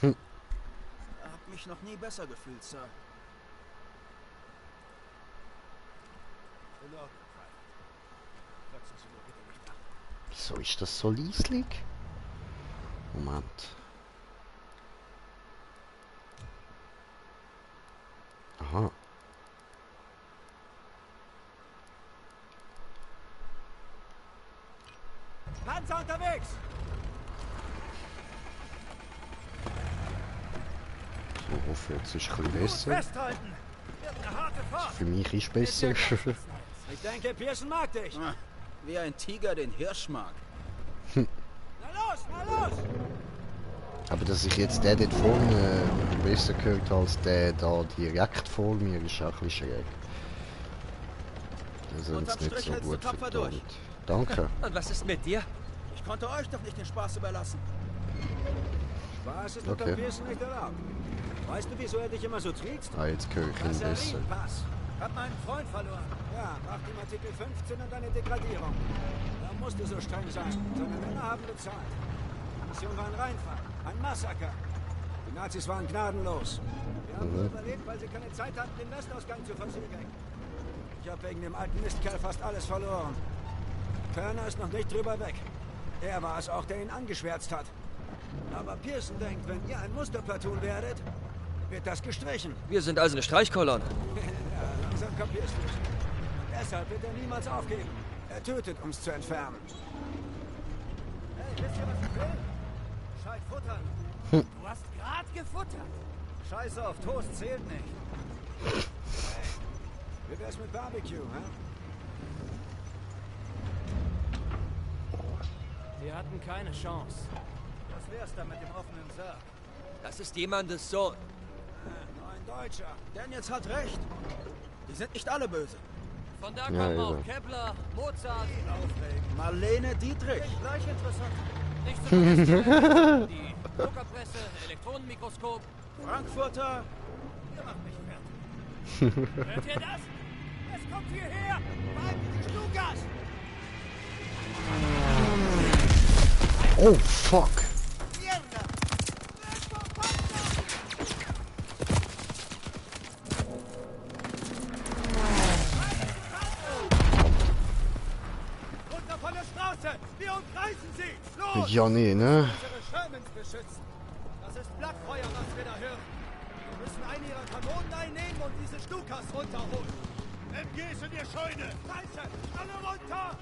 [SPEAKER 8] ha?
[SPEAKER 5] mich noch nie besser gefühlt, Sir.
[SPEAKER 8] In Ordnung, Private. Quatschen Sie nur bitte nicht ab.
[SPEAKER 3] Wieso ist das so leislich? Moment. Aha.
[SPEAKER 8] Panzer unterwegs!
[SPEAKER 3] So, hoffe jetzt ist es ein bisschen besser.
[SPEAKER 8] Festhalten! Wird eine harte Fahrt!
[SPEAKER 3] Für mich ist es besser.
[SPEAKER 8] Ich denke, Pearson mag dich!
[SPEAKER 5] Ah, wie ein Tiger den Hirsch mag.
[SPEAKER 8] Na los, na los!
[SPEAKER 3] Aber dass ich jetzt den dort vorne besser gehört als der da direkt vor mir, ist auch ein bisschen schräg. Das sind nicht so gut vertont. Danke.
[SPEAKER 4] Und was ist mit dir?
[SPEAKER 5] Ich konnte euch doch nicht den Spaß überlassen.
[SPEAKER 8] Spaß ist unter Pearson nicht erlaubt. Weißt du, wieso er dich immer so triezt?
[SPEAKER 3] Ah, jetzt höre ich ihn besser.
[SPEAKER 8] Pass. Hab meinen Freund verloren. Ja, nach dem Artikel 15 und eine Degradierung. Da musste so streng sein. Seine Männer haben bezahlt. Die Mission war ein Reinfall. Ein Massaker. Die Nazis waren gnadenlos. Wir haben nur überlebt, weil sie keine Zeit hatten, den Westausgang zu versiegeln. Ich habe wegen dem alten Mistkerl fast alles verloren. Turner ist noch nicht drüber weg. Er war es auch, der ihn angeschwärzt hat. Aber Pearson denkt, wenn ihr ein Musterplatoon werdet, wird das gestrichen.
[SPEAKER 4] Wir sind also eine Streichkolonne.
[SPEAKER 8] Ja, langsam kapierst du es. Und deshalb wird er niemals aufgeben. Er tötet, um es zu entfernen. Hey, wisst ihr, was ich will? Schalt futtern.
[SPEAKER 6] Du hast gerade gefuttert.
[SPEAKER 8] Scheiße auf Toast zählt nicht. Hey, wie wär's mit Barbecue, hä?
[SPEAKER 6] Wir hatten keine Chance.
[SPEAKER 8] Was wär's da mit dem offenen Sarg?
[SPEAKER 4] Das ist jemandes Sohn.
[SPEAKER 8] Nur ein Deutscher.
[SPEAKER 5] Daniels hat recht. Die sind nicht alle böse.
[SPEAKER 6] Von da
[SPEAKER 3] Ja,
[SPEAKER 6] kommen
[SPEAKER 3] ja.
[SPEAKER 6] auch Kepler, Mozart,
[SPEAKER 5] Marlene Dietrich.
[SPEAKER 8] Gleich interessant.
[SPEAKER 6] nicht zu vergessen, die Druckerpresse, Elektronenmikroskop.
[SPEAKER 5] Frankfurter.
[SPEAKER 8] Ihr macht mich fertig.
[SPEAKER 6] Hört ihr das? Es kommt hierher! Behalten die Stukas!
[SPEAKER 3] Oh, fuck.
[SPEAKER 8] Runter von der Straße! Wir umkreisen sie! Los!
[SPEAKER 3] Ja, nee, ne?
[SPEAKER 8] Unsere Shermans beschützen! Das ist Blattfeuer, was wir da hören! Wir müssen eine ihrer Kanonen einnehmen und diese Stukas runterholen!
[SPEAKER 9] MGs in ihr Scheune!
[SPEAKER 8] Scheiße! Alle runter!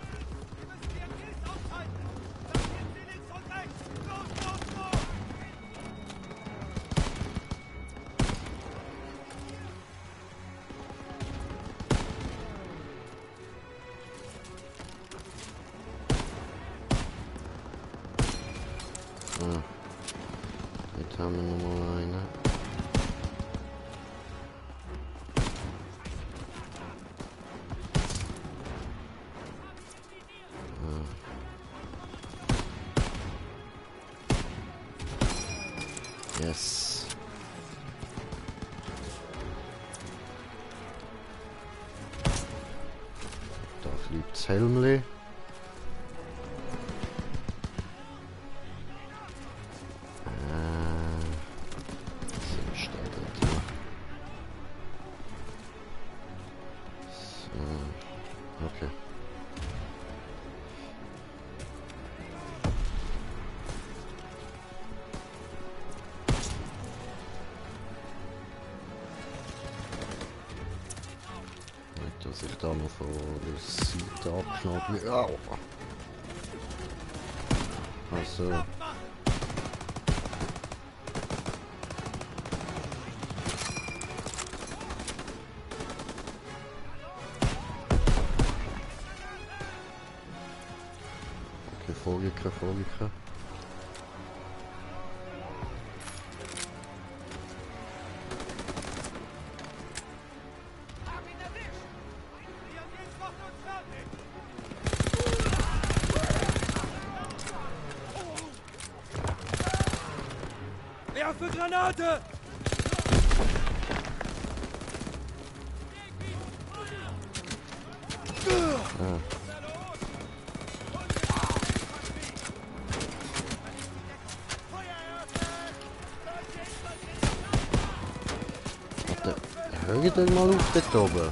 [SPEAKER 8] Wir müssen die MGs aufhalten! Dann gehen sie links und rechts! Los, los, los!
[SPEAKER 3] So. Jetzt haben wir nochmal eine. Yes. Da fliegt das Helmli. So steht das hier. So. Okay. Nicht, dass ich da noch von der Seite abknappe. Au! Also. Okay, vorgekriegt, vorgekriegt.
[SPEAKER 8] Die MGs machen uns fertig!
[SPEAKER 6] Werfe Granate!
[SPEAKER 3] Hört ihr mal auf dort oben?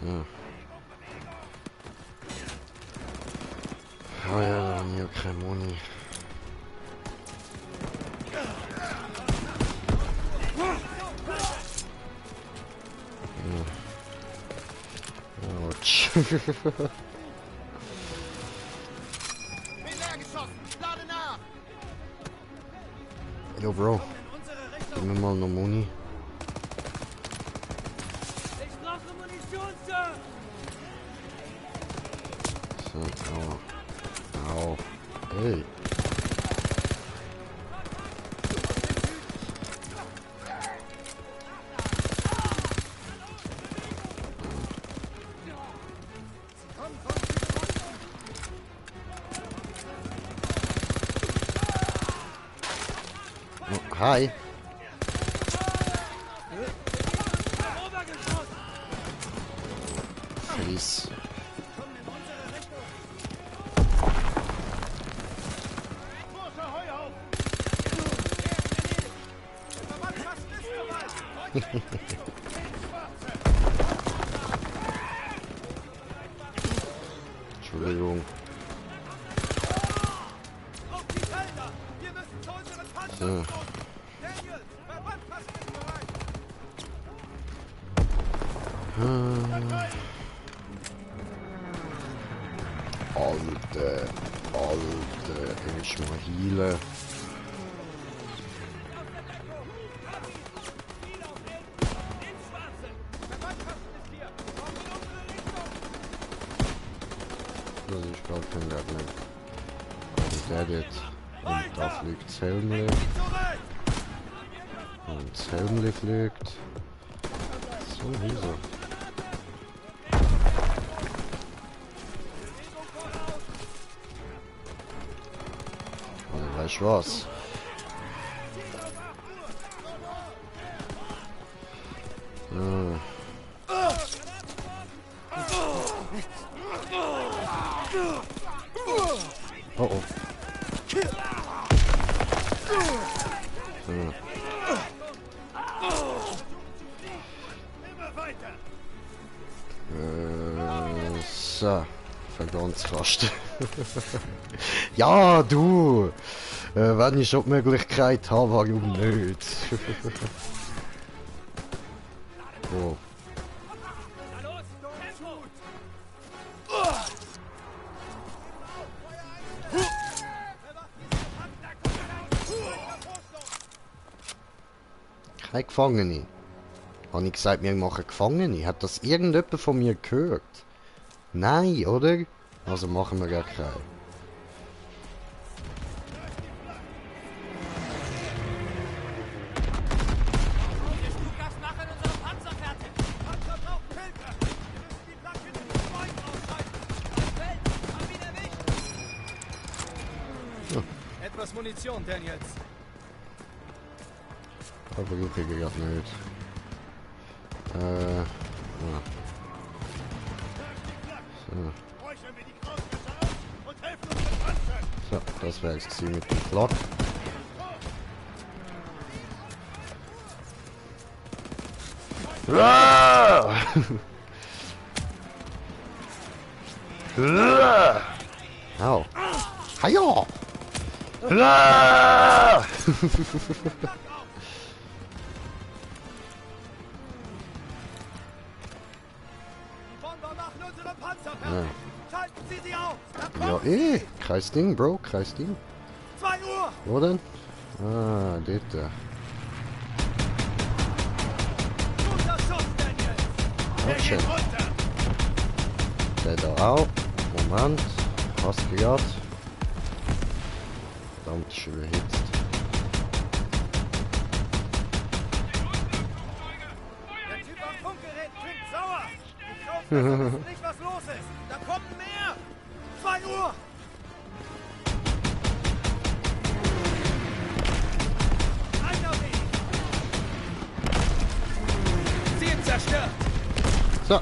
[SPEAKER 3] Ja. Oh ja, da haben wir keine Moni. Autsch. Yo, Bro. Gib mir mal noch Muni.
[SPEAKER 6] Ich brauche Munition, Sir!
[SPEAKER 3] So, au. Au. Hey. Oh, hi. Please. Entschuldigung. So. Alter, erst mal healen. Das ist gar kein Level. Und der jetzt. Und da fliegt das Helmli. Und das Helmli fliegt. So, wieso? Weißt du was? Oh oh. So. Vergangenheit. Ja, du! Wenn ich schon die Möglichkeit habe, warum nicht? Oh. Keine Gefangene. Habe ich gesagt, wir machen Gefangene? Hat das irgendjemand von mir gehört? Nein, oder? Also machen wir gar keine.
[SPEAKER 6] Etwas Munition, Daniels.
[SPEAKER 3] Aber ich kriege gerade nicht. Ja. So, das wäre es mit dem Flock. Au. Haja! Ja, Kreisding, Bro, Kreisding.
[SPEAKER 6] 2 Uhr!
[SPEAKER 3] Wo denn? Ah, dort. Okay. Der da auch. Moment. Was gerade? Verdammt, ist überhitzt.
[SPEAKER 6] Der Typ am Funkgerät klingt sauer. Ich weiß nicht, was los ist. Da kommen mehr. 2 Uhr! Einer wenig. Ziel zerstört.
[SPEAKER 3] So.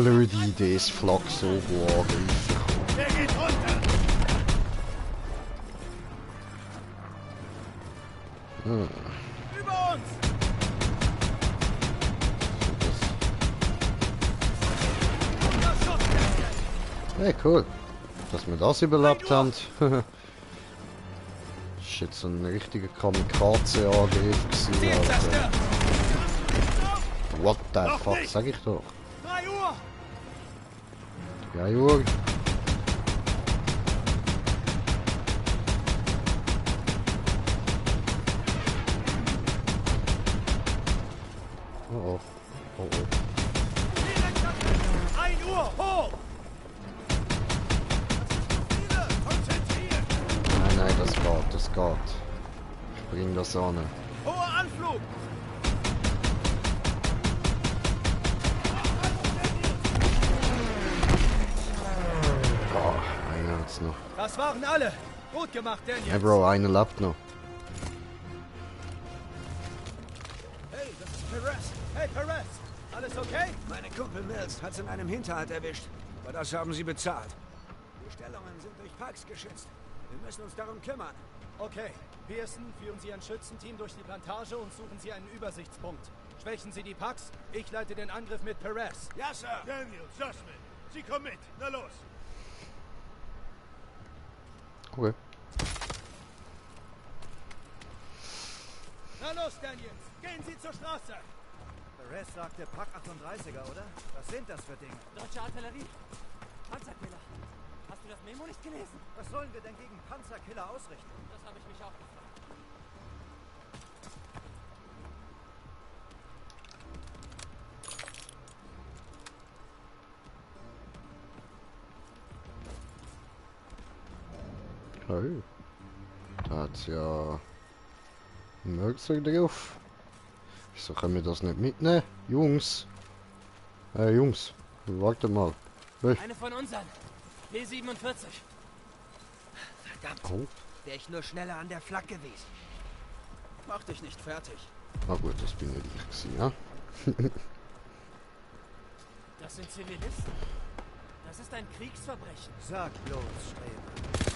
[SPEAKER 3] blöde Idee, das Flak so angreifen.
[SPEAKER 9] Der geht runter! Über uns!
[SPEAKER 3] Hey, cool. Dass wir das überlebt haben. Ist jetzt so ein richtiger Kamikaze-Angriff gewesen, Alter. What the fuck, sag ich doch.
[SPEAKER 9] 3 Uhr!
[SPEAKER 3] 3 Uhr. Oh oh. Oh oh.
[SPEAKER 9] 1 Uhr, hoch!
[SPEAKER 3] Nein, nein, das geht, das geht. Ich bring das an.
[SPEAKER 9] Hoher Anflug!
[SPEAKER 3] Oh, einer hat's noch.
[SPEAKER 6] Das waren alle. Gut gemacht, Daniel.
[SPEAKER 3] Hey Bro, einer lebt noch.
[SPEAKER 8] Hey, das ist Perez.
[SPEAKER 6] Hey, Perez. Alles okay?
[SPEAKER 8] Meine Kumpel Mills hat's in einem Hinterhalt erwischt. Aber das haben sie bezahlt. Die Stellungen sind durch Parks geschützt. Wir müssen uns darum kümmern.
[SPEAKER 6] Okay. Pearson, führen Sie ein Schützenteam durch die Plantage und suchen Sie einen Übersichtspunkt. Schwächen Sie die Packs. Ich leite den Angriff mit Perez.
[SPEAKER 8] Ja, Sir.
[SPEAKER 9] Daniel, Jasmine, Sie kommen mit. Na los!
[SPEAKER 3] Okay.
[SPEAKER 6] Na los, Daniels. Gehen Sie zur Straße.
[SPEAKER 7] Perez sagte Pack 38er, oder? Was sind das für Dinge?
[SPEAKER 10] Deutsche Artillerie. Panzerkiller. Hast du das Memo nicht gelesen?
[SPEAKER 7] Was sollen wir denn gegen Panzerkiller ausrichten?
[SPEAKER 10] Das habe ich mich auch gefragt.
[SPEAKER 3] Hey. Da hat's ja ein Werkzeug drauf. Wieso können wir das nicht mitnehmen? Jungs. Jungs. Warte mal. Hey.
[SPEAKER 10] Eine von unseren. P47.
[SPEAKER 5] Verdammt.
[SPEAKER 3] Oh.
[SPEAKER 5] Wäre ich nur schneller an der Flak gewesen. Mach dich nicht fertig.
[SPEAKER 3] Na gut, das bin nicht ich gewesen, ja?
[SPEAKER 10] Das sind Zivilisten. Das ist ein Kriegsverbrechen.
[SPEAKER 7] Sag bloß, Streber.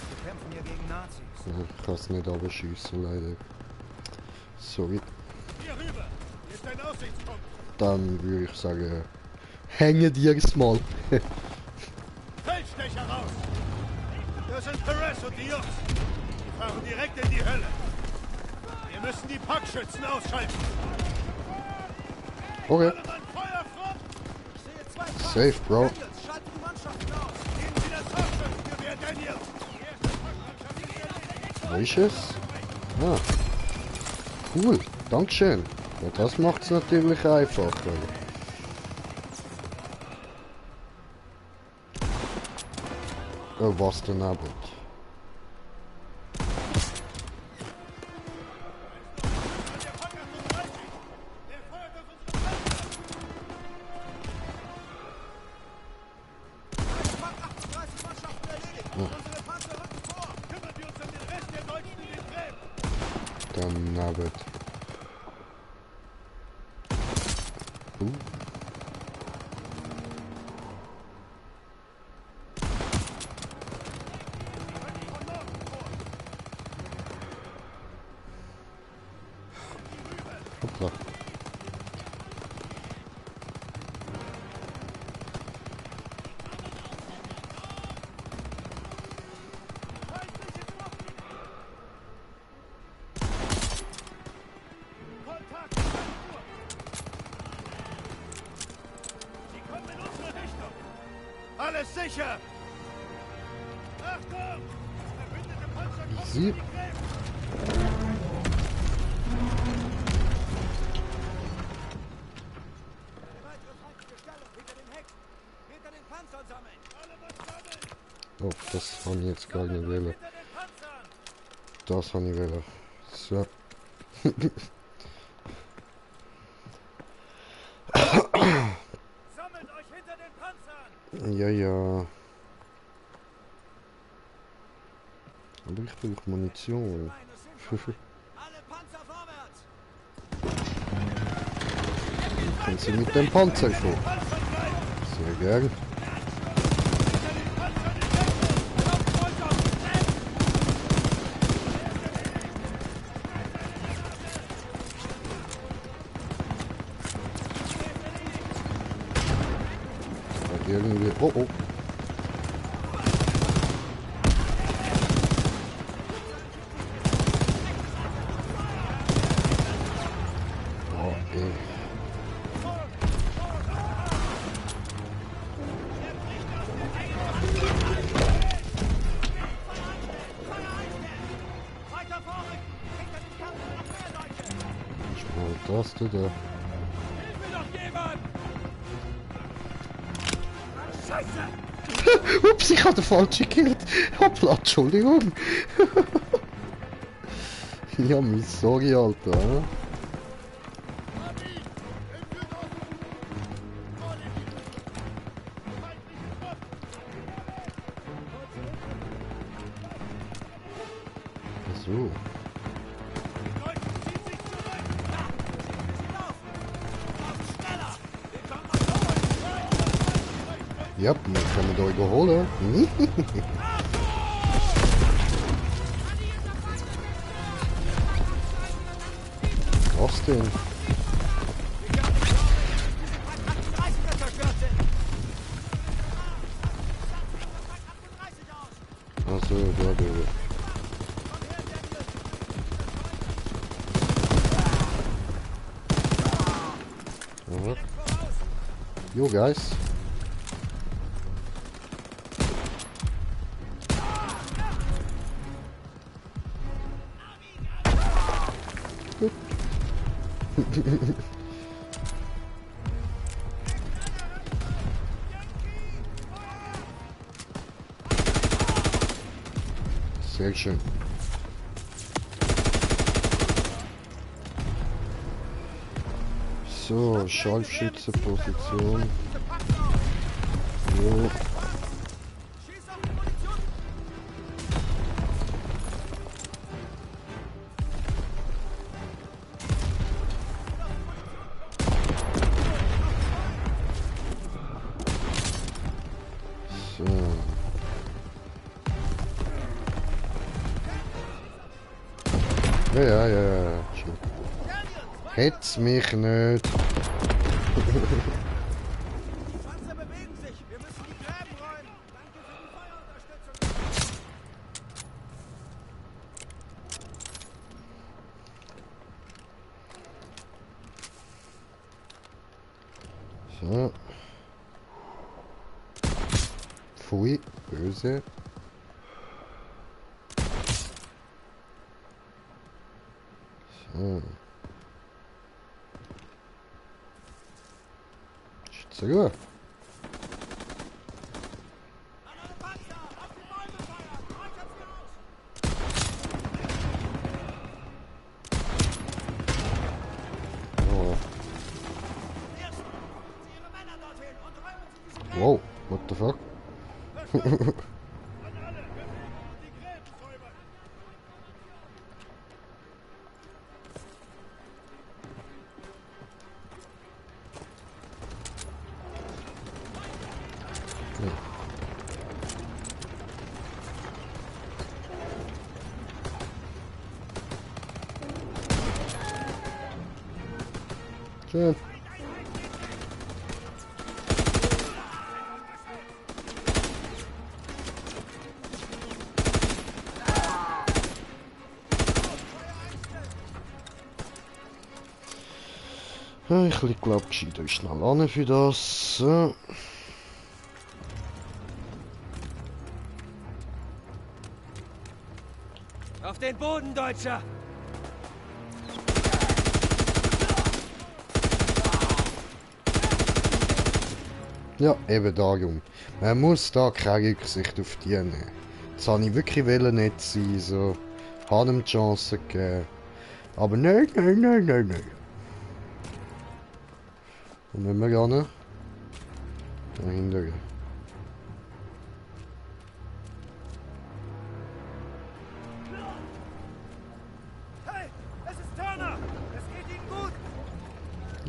[SPEAKER 7] Wir kämpfen hier gegen Nazis.
[SPEAKER 3] Ich kann es nicht abschießen, leider. Sorry.
[SPEAKER 9] Hier rüber! Hier ist ein Aussichtspunkt!
[SPEAKER 3] Dann würde ich sagen, hänge dir's mal.
[SPEAKER 9] Feldstecher raus! Das sind Perez und die Jungs. Die fahren direkt in die Hölle. Wir müssen die Packschützen ausschalten.
[SPEAKER 3] Okay.
[SPEAKER 9] Alle Mann, Feuer front!
[SPEAKER 5] Ich sehe 2 Packs.
[SPEAKER 3] Safe, Bro.
[SPEAKER 5] Daniels, schalte die Mannschaften aus.
[SPEAKER 9] Geben Sie das Hauptschützengewehr, Daniel!
[SPEAKER 3] Wo ist es? Ah. Cool, Dankeschön. Ja, das macht es natürlich einfacher. Oh, was daneben? Daneben. Hoppla.
[SPEAKER 9] Alles sicher! Achtung! Verbündete Panzer kommen
[SPEAKER 3] Sie.
[SPEAKER 9] in die Gräben!
[SPEAKER 8] Weitere feindliche Stellung hinter dem Heck. Hinter den Panzern sammeln.
[SPEAKER 9] Alle Mann sammeln!
[SPEAKER 3] Oh, das habe ich jetzt gar nicht wollen.
[SPEAKER 9] Hinter den Panzern!
[SPEAKER 3] Das habe ich wollen. So.
[SPEAKER 9] Sammelt euch hinter den Panzern!
[SPEAKER 3] Ja, ja. Aber ich brauche Munition.
[SPEAKER 8] Alle Panzer vorwärts.
[SPEAKER 3] Können Sie mit dem Panzer kommen?
[SPEAKER 9] Panzer bleiben!
[SPEAKER 3] So. Sehr gern. Irgendwie. Oh oh. Oh, ey. Was du da? Ups, ich habe den falschen gekillt. Hoppla, Entschuldigung. Ja, mein sorry, Alter. So. Ja, man kann man da überholen. Was denn? Also, da drüber. Aha. Jo, guys. Gut. Sehr schön. So, Scharfschützenposition. Jo. So. Ja. Schon. Hetz mich nicht.
[SPEAKER 8] Panzer bewegen sich. Wir müssen die Gräben räumen. Danke für die Feuerunterstützung.
[SPEAKER 3] So. Pfui, böse. So. Schütze. Oh. Wow, what the fuck? Schön. Ich glaube, gescheit euch schnell an für das. So.
[SPEAKER 10] Auf den Boden, Deutscher!
[SPEAKER 3] Ja, eben darum. Man muss da keine Rücksicht auf die nehmen. Jetzt habe ich wirklich nicht sein, so. Habe ihm die Chance gegeben. Aber nein. Wo müssen wir gehen? Da hinten.
[SPEAKER 8] Hey, es ist Turner. Es geht Ihnen gut.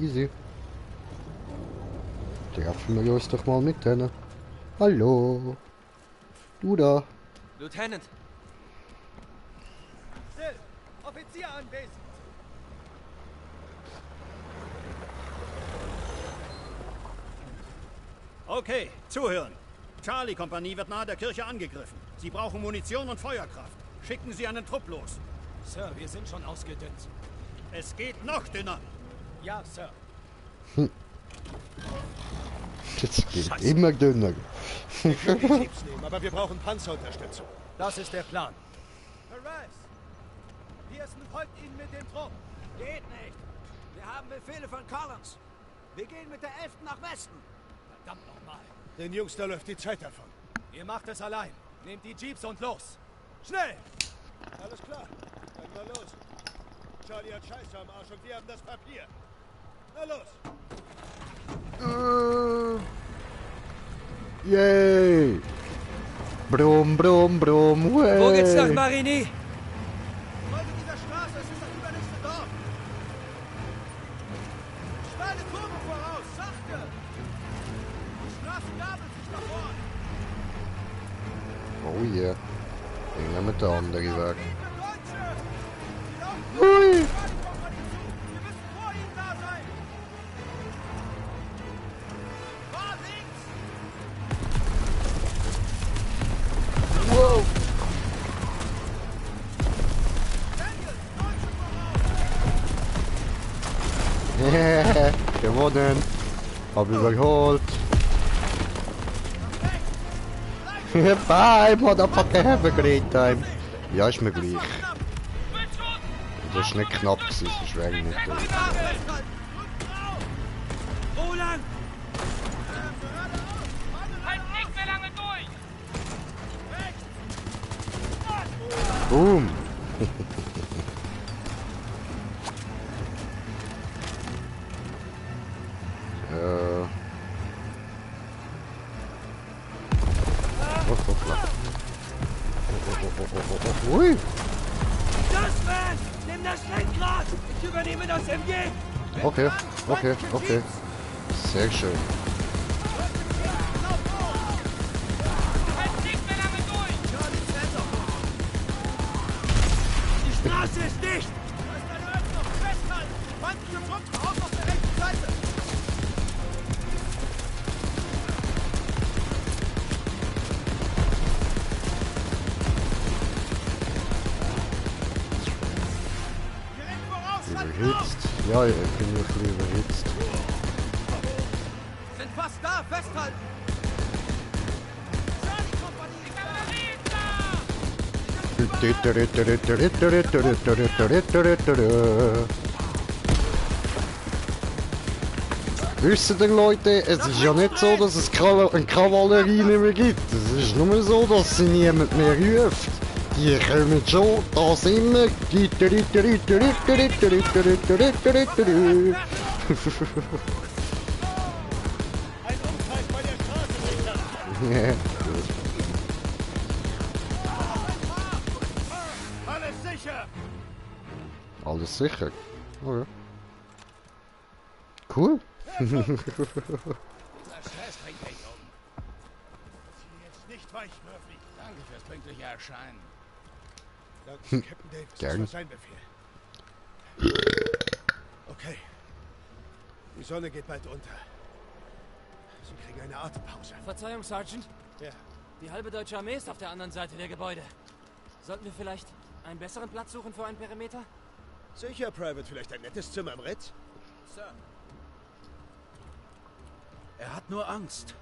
[SPEAKER 3] Easy. Treffen wir uns doch mal mit denen. Hallo. Du da.
[SPEAKER 4] Lieutenant!
[SPEAKER 6] Still! Offizier anwesend!
[SPEAKER 9] Okay, zuhören. Charlie-Kompanie wird nahe der Kirche angegriffen. Sie brauchen Munition und Feuerkraft. Schicken Sie einen Trupp los.
[SPEAKER 6] Sir, wir sind schon ausgedünnt.
[SPEAKER 9] Es geht noch dünner.
[SPEAKER 6] Ja, Sir.
[SPEAKER 3] Jetzt geht immer dünner.
[SPEAKER 8] Wir können die Jeeps nehmen, aber wir brauchen Panzerunterstützung.
[SPEAKER 6] Das ist der Plan. Perez! Pearson folgt Ihnen mit dem Trupp.
[SPEAKER 8] Geht nicht. Wir haben Befehle von Collins. Wir gehen mit der 11. nach Westen.
[SPEAKER 6] Verdammt nochmal.
[SPEAKER 8] Den Jungs, da läuft die Zeit davon.
[SPEAKER 6] Ihr macht es allein. Nehmt die Jeeps und los. Schnell!
[SPEAKER 8] Alles klar. Dann mal los. Charlie hat Scheiße am Arsch und wir haben das Papier. Na los.
[SPEAKER 3] Yay! Brumm, brumm, brumm, way.
[SPEAKER 4] Wo geht's nach Marigny?
[SPEAKER 5] Folge dieser Straße, es ist das übernächste Dorf. Steile Kurve voraus, sachte. Die Straße gabelt sich nach vorn.
[SPEAKER 3] Oh yeah. Gehen wir mit der anderen Weg.
[SPEAKER 5] Hui!
[SPEAKER 3] Hui!
[SPEAKER 5] Wir müssen vor ihnen da sein. Fahr links!
[SPEAKER 3] Wow!
[SPEAKER 5] Daniel, Deutsche voraus!
[SPEAKER 3] Gewonnen! Hab überholt! Bye, motherfucker, have a great time! Ja, ist mir gleich. Das ist nicht knapp, das ist eigentlich nicht gut.
[SPEAKER 5] Roland!
[SPEAKER 10] Halt nicht mehr lange durch!
[SPEAKER 3] Boom! Hoppla. Ui!
[SPEAKER 10] Dustman! Nimm das Lenkrad! Ich übernehme das MG!
[SPEAKER 3] Okay, okay, okay. Sehr schön.
[SPEAKER 10] Halt nicht mehr lange durch! Die Straße ist dicht!
[SPEAKER 5] Da ist eine Öffnung! Festhalten! Feindliche Truppen raus auf der rechten Seite! Direkt voraus!
[SPEAKER 3] Überhitzt. Ja, ich bin ein bisschen überhitzt.
[SPEAKER 5] Sind fast da! Festhalten! Charlie-Kompanie!
[SPEAKER 3] Wisst ihr, Leute, es ist ja nicht so, dass es eine Kavallerie nicht mehr gibt. Es ist nur so, dass sie niemand mehr ruft. Die kommen schon, da sind wir.
[SPEAKER 8] Ein Umkreis bei der Straße, Richter.
[SPEAKER 3] Ja,
[SPEAKER 8] Alles sicher.
[SPEAKER 3] alles sicher. Okay. Cool.
[SPEAKER 8] Das Fest bringt mich um. Sie jetzt nicht weich, Murphy.
[SPEAKER 9] Danke fürs pünktliche Erscheinen.
[SPEAKER 8] Danke, Captain Davis.
[SPEAKER 3] Gern.
[SPEAKER 8] Das war sein Befehl. Okay. Die Sonne geht bald unter. Sie kriegen eine Atempause.
[SPEAKER 10] Verzeihung, Sergeant.
[SPEAKER 8] Ja.
[SPEAKER 10] Die halbe deutsche Armee ist auf der anderen Seite der Gebäude. Sollten wir vielleicht einen besseren Platz suchen für einen Perimeter?
[SPEAKER 8] Sicher, Private. Vielleicht ein nettes Zimmer im Ritz?
[SPEAKER 5] Sir. Er hat nur Angst.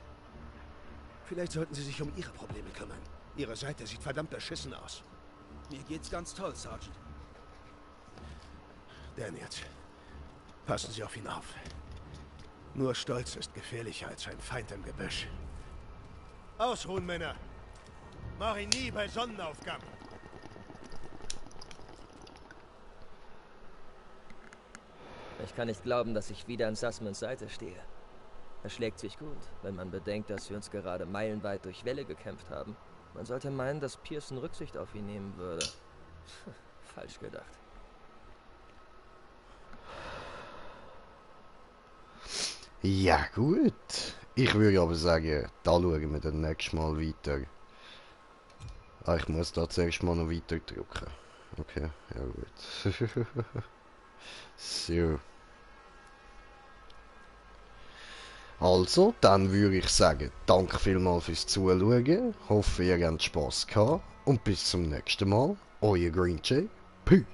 [SPEAKER 8] Vielleicht sollten Sie sich um Ihre Probleme kümmern. Ihre Seite sieht verdammt beschissen aus.
[SPEAKER 5] Mir geht's ganz toll, Sergeant.
[SPEAKER 8] Daniels, passen Sie auf ihn auf. Nur Stolz ist gefährlicher als ein Feind im Gebüsch. Ausruhen, Männer! Mach ihn nie bei Sonnenaufgang!
[SPEAKER 4] Ich kann nicht glauben, dass ich wieder an Sussmans Seite stehe. Er schlägt sich gut, wenn man bedenkt, dass wir uns gerade meilenweit durch Wälle gekämpft haben. Man sollte meinen, dass Pearson Rücksicht auf ihn nehmen würde. Falsch gedacht.
[SPEAKER 3] Ja gut, Ich würde aber sagen, da schauen wir dann nächstes Mal weiter. Ah, ich muss da zuerst mal noch weiter drücken. Okay, ja gut. So. Also, dann würde ich sagen, danke vielmals fürs Zuschauen. Hoffe, ihr habt Spass gehabt. Und bis zum nächsten Mal. Euer Green Jay. Peace.